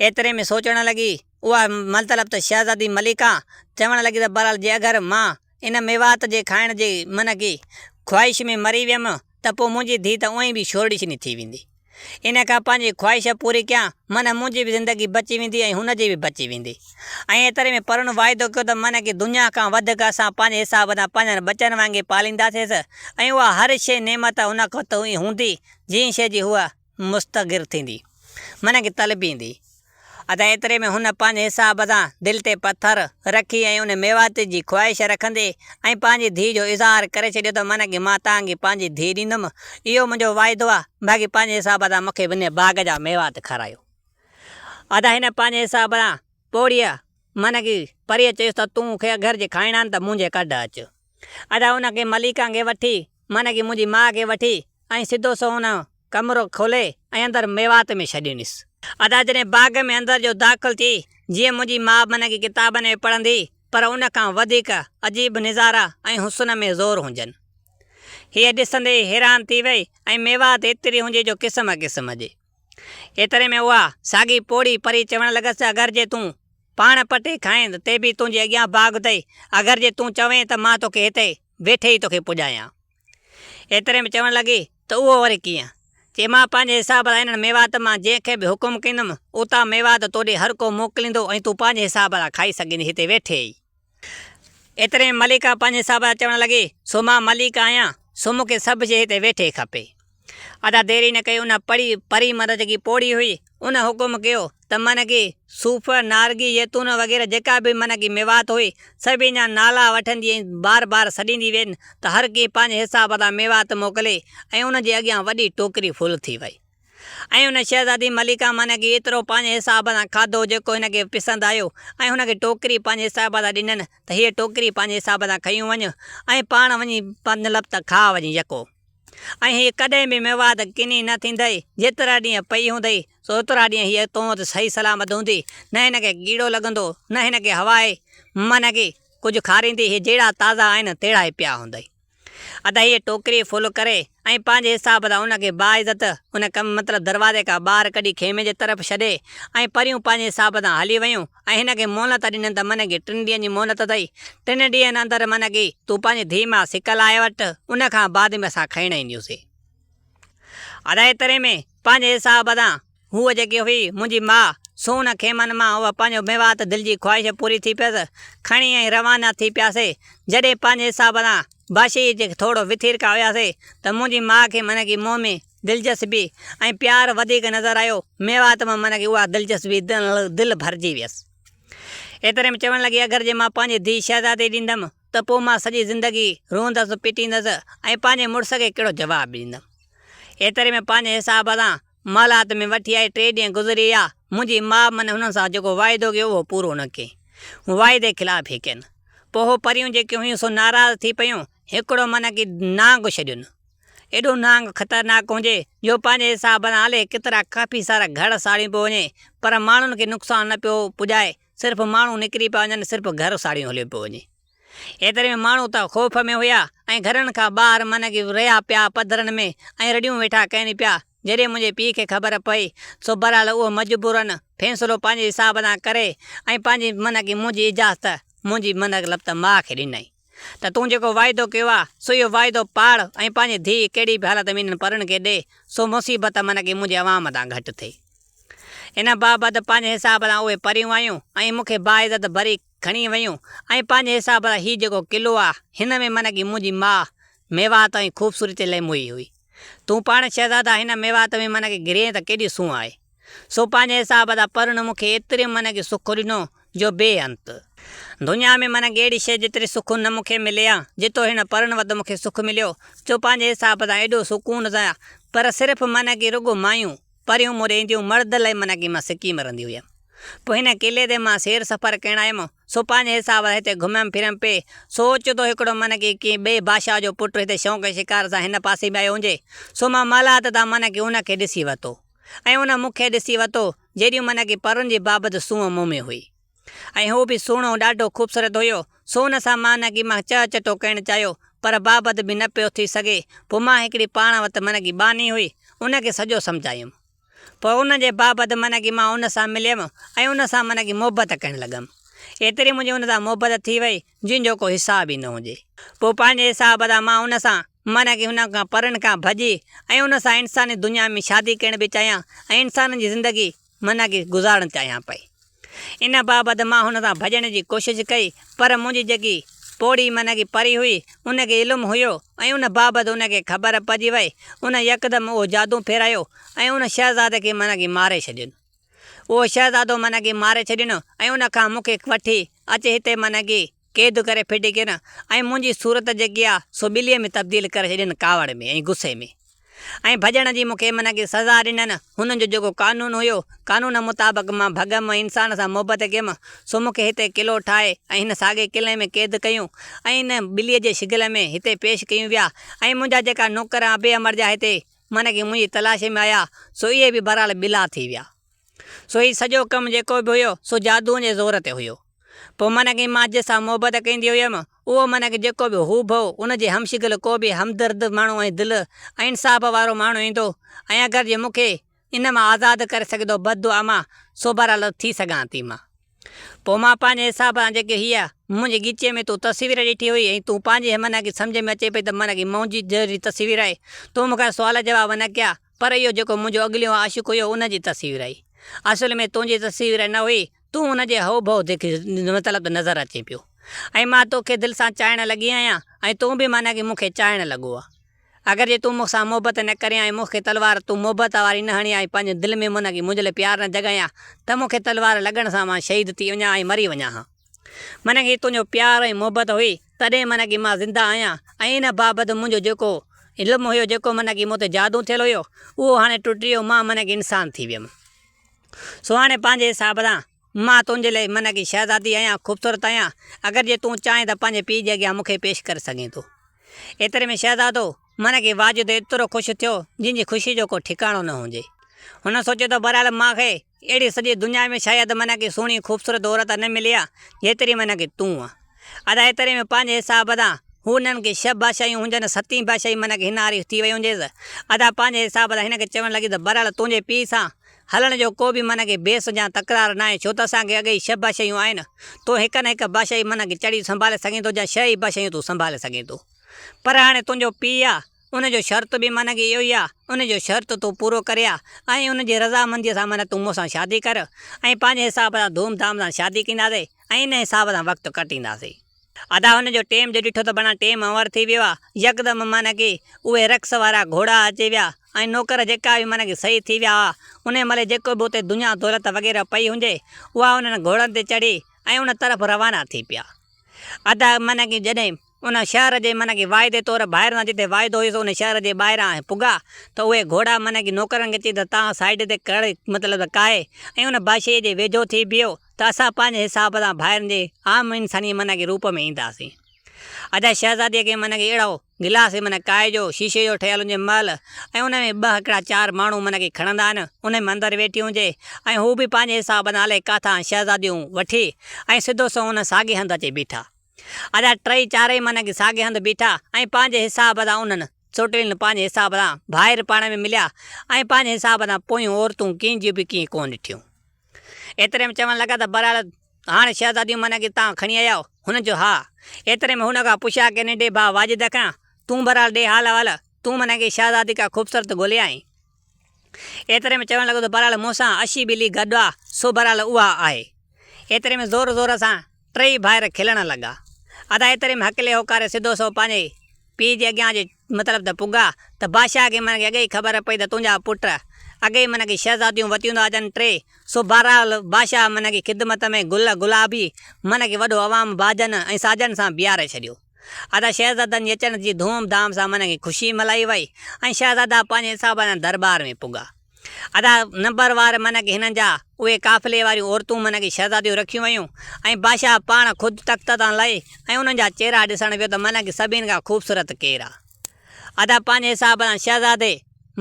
ايتري ۾ سوچڻ لڳي اها مطلب ته شهزادي مليڪا چوڻ لڳي ته بهرحال جي اگر مان ان ميوات جي کائڻ جي من ڪي خواهش ۾ مري ويم ته پوء منهنجي ڌيء ته اونئين به شورڙي ڇني ٿي ويندي. ان کان پنهنجي خواهش پوري ڪيان، من منهنجي به زندگي بچي ويندي ۽ هن جي به بچي ويندي. ۽ ايتري ۾ پرن واعدو ڪيو ته من ڪي دنيا کان وڌڪ اسان پنهنجي حساب سان پنهنجن ٻچن وانگي پالينداسيس ۽ اها هر شيء نعمت هن وقت هوندي جنهن شيء جي هوء مستغر ٿيندي، من کي طلبيندي. ادا ايتري ۾ هن پنهنجي حساب سان دل تي پٿر رکي ۽ ان ميوات جي خواهش رکندي ۽ پنهنجي ڌيء جو اظهار ڪري ڇڏيو ته من کي مان توهان کي پنهنجي ڌيء ڏيندم، اهو منهنجو واعدو آهي، باقي پنهنجي حساب سان مون کي ان باغ جا ميوات کارايو. ادا هن پنهنجي حساب سان پوڙهيء من کي پريء چيس ته تون کي اگر جي کائڻا آهن ته منهنجي ڪڍ اچ. ادا ان کي مليڪا کي وٺي من کي منهنجي ماء کي وٺي ۽ سڌو سنئون ڪمرو کولي ۽ اندر ميوات ۾ ڇڏينس. ادا جڏهن باغ ۾ اندر جو داخل ٿي، جيئن منهنجي ماء من کي ڪتابن ۾ پڙهندي، پر ان کان وڌيڪ عجيب نظارا ۽ حسن ۾ زور هجن. هيء ڏسندي ئي حيران ٿي وئي ۽ ميوات ايتري هجي جو قسم قسم جي. ايتري ۾ اها ساڳي پوڙهي پري چوڻ لڳس ته اگر جي تون پاڻ پٽي کائين ته به تنهنجي اڳيان باغ اٿئي، اگر جي تون چوين ته مان توکي هتي ويٺي ئي توکي پڄايان. ايتري ۾ چوڻ لڳي ته اهو وري ڪيئن؟ چي مان پنهنجي حساب سان انهن ميوات مان جنهن کي به حڪم ڪندم، اتان ميوات توڏي هر ڪو موڪليندو ۽ تون پنهنجي حساب سان کائي سگهندين هتي ويٺي ئي. ايتري ۾ مليڪا پنهنجي حساب سان چوڻ لڳي، سو مان مليڪا آهيان، سو مون کي سڀ شيء هتي ويٺي کپي. ادا دير ئي نه ڪئي ان پڙي پري مرد جيڪي پوڙهي هئي، ان حڪم ڪيو ته من ڪي صوف، نارگي، زيتون وغيره جيڪا به من ڪي ميوات هئي، سڀني جا نالا وٺندي ۽ بار بار سڏيندي وين ته هر ڪنهن پنهنجي حساب سان ميوات موڪلي ۽ ان جي اڳيان وڏي ٽوڪري ڦل ٿي وئي. ۽ ان شهزادي ملڪه معنيٰ ڪي ايترو پنهنجي حساب سان کاڌو جيڪو هن کي پسند آيو ۽ هن کي ٽوڪري پنهنجي حساب سان ڏنن ته هيء ٽوڪري پنهنجي حساب سان کنيون وڃ ۽ پاڻ وڃي مطلب ته کاء وڃي يڪو ۽ هيء ڪڏهن به ميوات ڪني نه ٿيندئي جيترا ڏينهن پئي هوندئي سو اوترا ڏينهن هيء تون وٽ صحيح سلامت هوندي نه هن کي ڪيڙو لڳندو نه هن کي هوائي معنيٰ ڪي ڪجهه کاريندي هي جهڙا تازا آهن تهڙا ئي پيا هوندئي. ادا هيء ٽوڪري ڦل ڪري ۽ پنهنجي حساب سان ان کي باعزت ان ڪم مطلب دروازي کان ٻاهر ڪڍي خيمي جي طرف ڇڏي ۽ پريون پنهنجي حساب سان هلي ويون ۽ هن کي مهلت ڏنن ته من کي ٽن ڏينهن جي مهلت اٿئي ٽن ڏينهن اندر من کي تون پنهنجي ڌيء مان سڪ لاهي وٺ ان کان بعد ۾ اسان کڻڻ اينديونسين. ادا ايتري ۾ پنهنجي حساب سان هوء جيڪي هئي منهنجي ماء، سو ان خيمن مان هوء پنهنجو ميوات دل جي خواهش پوري ٿي پيس، کڻي ۽ روانا ٿي پياسي. جڏهن پنهنجي حساب سان بادشاهيء جي ٿورو وٿيرڪا هياسي ته منهنجي ماء کي من کي مون ۾ دلچسپي ۽ پيار وڌيڪ نظر آيو. ميوات مان من کي اها دلچسپي دل ڀرجي ويس. ايتري ۾ چوڻ لڳي اگر جي مان پنهنجي ڌيء شهزادي ڏيندم ته پوء مان سڄي زندگي روئندس پٽيندس ۽ پنهنجي مڙس کي ڪهڙو جواب ڏيندم. ايتري ۾ پنهنجي حساب سان محلات ۾ وٺي آئي ٽي ڏينهن گذري ويا، منهنجي ماء من هنن سان جيڪو واعدو ڪيو اهو پورو نه ڪئي. واعدي خلاف هي ڪين. پوء هو پريون جيڪيون هيون سو ناراض ٿي پيون، هڪڙو من ڪي نانگ ڇڏين. ايڏو نانگ خطرناڪ هجي جو پنهنجي حساب سان الائي ڪيترا ڪافي سارا گهر ساڙيون پيو وڃي پر ماڻهن کي نقصان نه پيو پڄائي، صرف ماڻهو نڪري پيا وڃن صرف گهر ساڙيون هليو پيو وڃي. ايتري ۾ ماڻهو ته خوف ۾ هيا ۽ گهرن کان ٻاهر من ڪي رهيا پيا پڌرن ۾ ۽ رڙيون ويٺا ڪين پيا. جڏهن منهنجي پيء کي خبر پئي سو بهرحال اهو مجبورن فيصلو پنهنجي حساب سان ڪري ۽ پنهنجي من ڪي منهنجي اجازت منهنجي من لب ته ماء کي ڏنائين ته تون جيڪو واعدو ڪيو آ سو اهو واعدو پاڙ ۽ پنهنجي ڌيء ڪهڙي به حالت ۾ انهن پرن کي ڏي سو مصيبت من ڪي منهنجي عوام تان گهٽ ٿئي. ان بابت پنهنجي حساب سان اهي پريون آيون ۽ مون کي باعزت بري کڻي ويون ۽ پنهنجي حساب سان هي جيڪو قلعو آ، هن ۾ من ڪي منهنجي ماء ميوات ۽ خوبصورتي لئي موهي هئي. تون پاڻ شهزادا هن ميوات ۾ من ڪي گرين ته ڪيڏي سونهن آهي. سو پنهنجي حساب سان پرن مون کي ايتري من ڪي سک ڏنو جو بي انت. دنيا ۾ من ڪي اهڙي شيء جيتري سک نه مون کي ملي آ، جيترو هن پرن وٽ مون کي سک مليو. جو پنهنجي حساب سان ايڏو سڪون سان پر صرف من ڪي رڳو مايون، پريون مون ڏي اينديون، مرد لئي من ڪي مان سڪي مرندي هيم. پوء هن قلعي تي مان سير سفر ڪرڻ آيم، سو پنهنجي حساب سان هتي گهميم ڦريم پئي. سو اوچتو هڪڙو من ڪي ڪنهن ٻئي بادشاهه جو پٽ هتي شوق شڪار سان هن پاسي ۾ آيو هجي، سو مان محلات تان من ڪي ان کي ڏسي ورتو ۽ ان مون کي ڏسي ورتو، جيڏيون من ڪي پرن جي بابت سونهن مون ۾ هئي. ۽ هو به سهڻو ڏاڍو خوبصورت هيو، سو ان سان مان نه ڪي مان چهه چٽو ڪرڻ چاهيو، پر بابت به نه پيو ٿي سگهي، پوء مان هڪڙي پاڻ وٽ من ڪي ٻانهي هئي، ان کي سڄو سمجهايم. پوء ان جي بابت من ڪي مان ان سان مليم ۽ ان سان من ڪي محبت ڪرڻ لڳم. ايتري منهنجي ان سان محبت ٿي وئي، جنهن جو ڪو حساب ئي نه هجي. پوء پنهنجي حساب سان مان ان سان من ڪي هن کان پرن کان ڀڄي ۽ ان سان انساني دنيا ۾ شادي ڪرڻ به چاهيان ۽ انسانن جي زندگي من کي گذارڻ چاهيان پئي. ان بابت مان هن سان ڀڄڻ جي ڪوشش ڪئي، پر منهنجي جيڪي پوڙهي من کي پري هئي، ان کي علم هيو ۽ ان بابت ان کي خبر پئجي وئي. ان يڪدم اهو جادو ڦيرايو ۽ ان شهزادي کي من کي ماري ڇڏين. اهو شهزادو من کي ماري ڇڏين ۽ ان کان مون کي وٺي اچي هتي من کي قيد ڪري ڦٽي ڪين ۽ منهنجي صورت جيڪي آ سو ٻليء ۾ تبديل ڪري ڇڏين ڪاوڙ ۾ ۽ غصي ۾ ۽ ڀڄڻ جي مون کي من کي سزا ڏنن. هنن جو جيڪو قانون هيو، قانون مطابق مان ڀڳم ۽ انسان سان محبت ڪيم، سو مون کي هتي قلعو ٺاهي ۽ هن ساڳئي قلعي ۾ قيد ڪيون ۽ ان ٻليء جي شڪل ۾ هتي پيش ڪيون ويا ۽ منهنجا جيڪا نوڪر ۽ ابي امڙ جا هتي من کي منهنجي تلاش ۾ آيا، سو اهي به بهرحال ٻلا ٿي ويا. سو هي سڄو ڪم جيڪو به هيو، سو جادوء جي زور تي هيو. پوء من کي مان جنهن سان محبت ڪندي هيم، اهو من کي جيڪو به هوبهو ان جي همشڪل ڪو به همدرد ماڻهو ۽ دل ۽ انصاف وارو ماڻهو ايندو ۽ اگر جي مون کي ان مان آزاد ڪري سگهندو بددعا مان، سو بهرحال ٿي سگهان ٿي مان. پوء مان پنهنجي حساب سان جيڪي هيء منهنجي ڳچيء ۾ تون تصوير ڏٺي هئي ۽ تون پنهنجي من کي سمجهه ۾ اچي پئي ته من کي منهنجي جهڙي تصوير آهي، تون مون کان سوال جواب نه ڪيا، پر اهو جيڪو منهنجو اڳليون عاشق هيو ان جي تصوير هئي. اصل ۾ تنهنجي تصوير نه هئي، تون ان جي هوبهو ديک مطلب ته نظر اچين پيو. ۽ مان توکي دل سان چاهڻ لڳي آهيان ۽ تون به معنيٰ ڪي مون کي چاهڻ لڳو آ. اگر جي تون مون سان محبت نه ڪرين ۽ مون کي تلوار تون محبت واري نه هڻين ۽ پنهنجي دل ۾ معنيٰ ڪي منهنجي لاء پيار نه جڳائين ها ته مون کي تلوار لڳڻ سان مان شهيد ٿي وڃان ۽ مري وڃان ها. معنيٰ ڪي تنهنجو پيار ۽ محبت هئي تڏهن معنيٰ ڪي مان زنده آهيان ۽ ان بابت منهنجو جيڪو علم هيو جيڪو معنيٰ ڪي مون تي جادو ٿيل هيو اهو هاڻي ٽٽي ويو مان معنيٰ ڪي انسان ٿي ويم. سو هاڻي پنهنجي حساب سان مان تنهنجي لاء معنيٰ ڪي شهزادي آهيان، خوبصورت آهيان، اگر جي تون چاهين ته پنهنجي پيء جي اڳيان مون کي پيش ڪري سگهين ٿو. ايتري ۾ شهزادو معنيٰ ڪي واجد ايترو خوش ٿيو جنهن جي خوشي جو ڪو ٺڪاڻو نه هجي. هن سوچيو ته بهرحال مان کي اهڙي سڄي دنيا ۾ شايد معنيٰ ڪي سهڻي خوبصورت عورت نه ملي آ جيتري معنيٰ ڪي تون آن. ادا ايتري ۾ پنهنجي حساب سان هو انهن کي ڇهه بادشاهيون هجن ستين بادشاهي معنيٰ ڪي هن آري ٿي وئي هجيس. ادا پنهنجي حساب سان هن کي چوڻ لڳي ته بهرحال تنهنجي پيء سان هلڻ جو ڪو به معنيٰ ڪي بحث يا تڪرار ناهي ڇو ته اسان کي اڳي ئي ڇهه بادشاهيون آهن. تون هڪ نه هڪ بادشاهي معنيٰ ڪي چڙهي سنڀالي سگهين ٿو يا ڇهه ئي بادشاهيون تون سنڀالي سگهين ٿو. پر هاڻي تنهنجو پيء آ ان جو شرط به معنيٰ ڪي اهو ئي آ، ان جو شرط تون پورو ڪري آ ۽ ان جي رضامنديء سان معنيٰ تون مون سان شادي ڪر ۽ پنهنجي حساب سان ڌوم ڌام سان شادي ڪنداسين ۽ ان حساب سان وقت ڪٽينداسين. ادا هن جو ٽيم جو ڏٺو ته بڻا ٽيم اوور ٿي ويو آ، يڪدم معنيٰ ڪي اهي رقص وارا گهوڙا اچي ويا ۽ نوڪر جيڪا به معنيٰ ڪي صحيح ٿي ويا هئا، انهي مهل جيڪو به اتي دنيا دولت وغيره پئي هجي اها انهن گهوڙن تي چڙهي ۽ ان طرف روانا ٿي پيا. ادا معنيٰ ڪي جڏهن ان شهر جي معنيٰ ڪي واعدي طور ڀائرن سان جتي واعدو هيس ان شهر جي ٻاهران پڳا ته اهي گهوڙا معنيٰ ڪي نوڪرن کي چئي ته تان سائيڊ تي ڪڙ مطلب ته ڪاهي ۽ ان بادشاهيء جي ويجهو ٿي بيهو ته اسان پنهنجي حساب سان ڀائرن جي عام انساني معنيٰ ڪي روپ ۾ اينداسين. ادا شهزاديء کي معنيٰ ڪي اهڙو گلاس معنيٰ ڪائي جو شيشي جو ٺهيل هجي محل ۽ ان ۾ ٻه هڪڙا چار ماڻهو معنيٰ ڪي کڻندا آهن ان ۾ اندر ويٺي هجي ۽ هو به پنهنجي حساب سان الائي ڪاٿان شهزاديون وٺي ۽ سڌو سنئون ان ساڳئي هنڌ اچي بيٺا. ادا ٽئي چارئي معنيٰ ڪي ساڳئي هنڌ بيٺا ۽ پنهنجي حساب سان انهن سوٽڙين پنهنجي حساب سان ڀائر پاڻ ۾ مليا ۽ پنهنجي حساب سان پويون عورتون ڪنهن جون به ڪنهن ڪونه ڏٺيون. ايتري ۾ چوڻ لڳا ته بهرحال هاڻ شهزاديون معنيٰ ڪي تان کڻي آيا آهيو؟ هن چيو ها. ايتري ۾ هن کان پڇيا ڪي ننڍي ڀاء واجد کان، تون بهرحال ڏي حال احوال، تون معنيٰ ڪي شهزادي ڪا خوبصورت ڳولي آئين؟ ايتري ۾ چوڻ لڳو ته بهرحال مون سان اشي ٻلي گڏ آ، سو بهرحال اها آهي. ايتري ۾ زور زور سان ٽيئي ڀائر کلڻ لڳا. ادا ايتري ۾ هڪلي هوڪاري سڌو سنئون پنهنجي پيء جي اڳيان اچي مطلب ته پڳا ته بادشاهه کي معنيٰ ڪي اڳي ئي خبر پئي ته تنهنجا پٽ اڳي ئي معنيٰ ڪي شهزاديون وتيون ٿا اچن ٽي، سو بهرحال بادشاهه معنيٰ ڪي خدمت ۾ گل گلابي معنيٰ ڪي وڏو عوام باجن ۽ ساجن سان بيهاري ڇڏيو. ادا شهزادن جي اچڻ جي ڌوم ڌام سان معنيٰ ڪي خوشي ملهائي وئي ۽ شهزادا پنهنجي حساب سان درٻار ۾ پڳا. ادا نمبر وار معنيٰ ڪي هنن جا اهي قافلي واريون عورتون معنيٰ ڪي شهزاديون رکيون ويون ۽ بادشاهه پاڻ خود تخت تان لهي ۽ انهن جا چهرا ڏسڻ ويو ته معنيٰ ڪي سڀني کان خوبصورت ڪير آ. ادا پنهنجي حساب سان شهزادي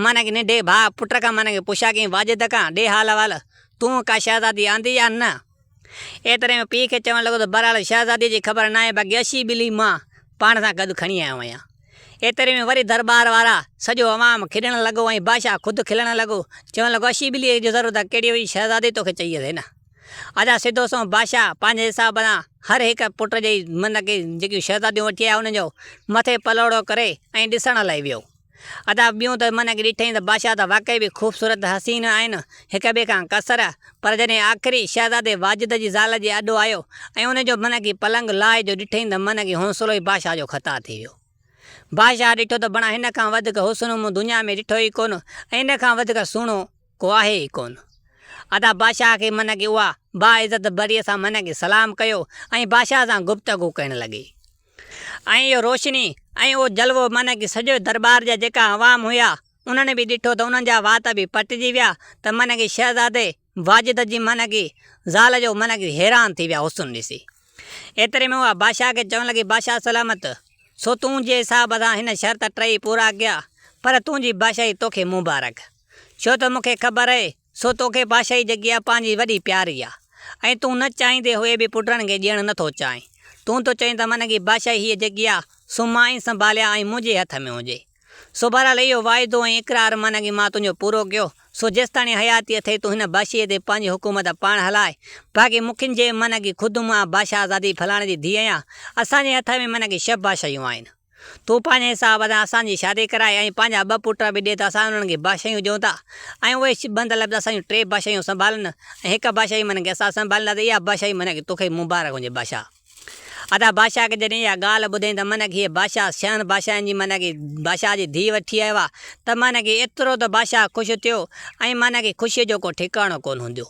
معنيٰ ڪي ننڍي ڀاء پٽ کان معنيٰ ڪي پڇا ڪيائين واجد کان ڏي حال احوال تون ڪا شهزادي آندي يا نه؟ ايتري ۾ پيء کي چوڻ لڳو ته بهرحال شهزاديء جي خبر ناهي باقي اشي ٻلي مان پاڻ سان گڏ کڻي آيو آهيان. ايتري ۾ وري درٻار وارا سڄو عوام کلڻ لڳو ۽ بادشاهه خود کلڻ لڳو. چوڻ لڳو اشي ٻليء جي ضرورت ڪهڙي هئي شهزادي توکي چئي اٿئي نه. ادا سڌو سنئون بادشاهه پنهنجي حساب سان هر هڪ پٽ جي من کي جيڪيون شهزاديون وٺي آيا انهن جو مٿي پلوڙو ڪري ۽ ڏسڻ لاء ويو. ادا ٻيون ته من کي ڏٺئين ته بادشاهه ته واقعي به خوبصورت حسين آهن، هڪ ٻئي کان ڪثر، پر جڏهن آخري شهزادي واجد جي زال جي آڏو آيو ۽ ان جو من کي پلنگ لاهي جو ڏٺئين ته من کي حوصلو ئي بادشاهه جو خطا ٿي ويو. بادشاهه ڏٺو ته بڻا هن کان وڌيڪ حسن مون دنيا ۾ ڏٺو ئي ڪونه ۽ هن کان وڌيڪ سهڻو ڪو آهي ئي ڪونه. ادا بادشاهه کي من کي اها باعزت بريء سان من کي سلام ڪيو ۽ بادشاهه سان گفتگو ڪرڻ لڳي. ۽ اهو روشني ۽ اهو جلوو معنيٰ ڪي سڄو درٻار جا جيڪا عوام هيا انهن به ڏٺو ته انهن جا وات به پٽجي ويا ته معنيٰ ڪي شهزادي واجد جي معنيٰ ڪي زال جو معنيٰ ڪي حيران ٿي ويا حسن ڏسي. ايتري ۾ اها بادشاهه کي چوڻ لڳي بادشاهه سلامت سو تون جي حساب سان هن شرط ٽئي پورا ڪيا پر تنهنجي بادشاهي توکي مبارڪ ڇو ته مون کي خبر اهي سو توکي بادشاهي جيڪي آ پنهنجي وڏي پياري آ ۽ تون نه چاهيندي هئي به پٽڙن کي ڏيڻ نه ٿو چاهين. تون ٿو چئين ته من ڪي بادشاهي هيء جيڪي آ سو مان ئي سنڀاليان ۽ منهنجي هٿ ۾ هجي. سو بهرحال اهو واعدو ۽ اقرار من ڪي مان تنهنجو پورو ڪيو، سو جيستاڻي حياتي اٿئي تون هن بادشاهيء تي پنهنجي حڪومت پاڻ هلاء. باقي مکين جي من ڪي خود مان بادشاهزادي فلاڻي جي ڌيء آهيان، اسان جي هٿ ۾ من ڪي شھ بادشاهيون آهن. تون پنهنجي حساب سان اسان جي شادي ڪرائي ۽ پنهنجا ٻه پٽ به ڏي ته اسان انهن کي بادشاهيون ڏيون ٿا ۽ اهي بند لفظ اسان جون ٽي بادشاهيون سنڀالن ۽ هڪ بادشاهي من کي اسان سنڀالينداسين اها بادشاهي من کي توکي مبارڪ هجي بادشاهه. ادا بادشاهه کي جڏهن اها ڳالهه ٻڌئين ته من کي هيء بادشاهه شهن بادشاهن جي من کي بادشاهه جي ڌيء وٺي آيو آهي ته من کي ايترو ته بادشاهه خوش ٿيو ۽ من کي خوشيء جو ڪو ٺڪاڻو ڪونه هوندو.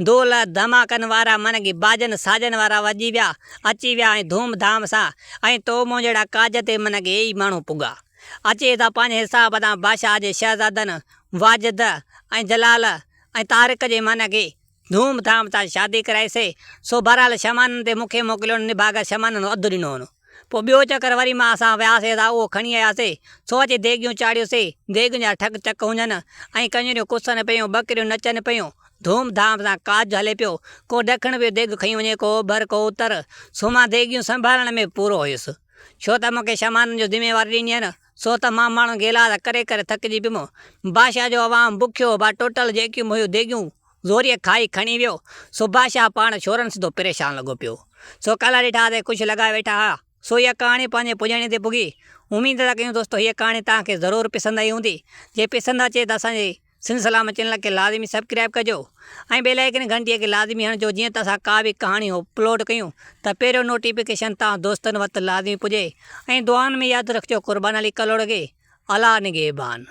دول ڌماڪن وارا من ڪي باجن ساجن وارا وڄي ويا، اچي ويا ۽ ڌوم ڌام سان ۽ تو مون جهڙا ڪاج تي من ڪي ايئي ماڻهو پڳا. اچي ته پنهنجي حساب سان بادشاهه جي شهزادن واجد ۽ جلال ۽ طارق جي معنيٰ کي ڌوم ڌام سان شادي ڪرائي سي، سو بهرحال شمانن تي مون کي موڪليو نڀاڳ شمانن اڌ ڏنو هن. پوء ٻيو چڪر وري مان اسان وياسي ته اهو کڻي آياسي، سو اچي ديڳيون چاڙهيوسي، ديڳين جا ٺڪ چڪ هجن ۽ ڪڃريون ڪسن پيون، ٻڪريون نچن پيون، ڌوم ڌام سان ڪاڄ هلي پيو، ڪو ڏکڻ پيو ديڳ کڻي وڃي ڪو اوڀر ڪو اتر، سو مان ديڳيون سنڀالڻ ۾ پورو هيس. ڇو ته مون کي شمانن جو ذميواري ڏني هن، سو ته مان ماڻهن کي ايلاز ڪري ڪري ٿڪجي پيم. بادشاهه جو عوام بکيو هو، با ٽوٽل جيڪيون به هيون ديڳيون زوريء کائي کڻي ويو. سو بادشاهه پاڻ شورن سڌو پريشان لڳو پيو. سو ڪالهه ڏٺا تي خوش لڳا ويٺا ها. سو اها ڪهاڻي پنهنجي پڄاڻي تي پڳي. اميد ٿا ڪيون دوستو هيء ڪهاڻي توهان کي ضرور پسند آئي هوندي. جي پسند اچي ته اسان جي سنڌ سلامت چينل کي لازمي سبڪرائب ڪجو ۽ بيل آئيڪن گهنٽي کي لازمي هڻجو جيئن ته اسان ڪا به ڪهاڻي اپلوڊ ڪيون ته پهريون نوٽيفڪيشن توهان دوستن وٽ لازمي پڄي ۽ دعائن ۾ ياد رکجو قربان علي ڪلهوڙو کي الله نگهبان.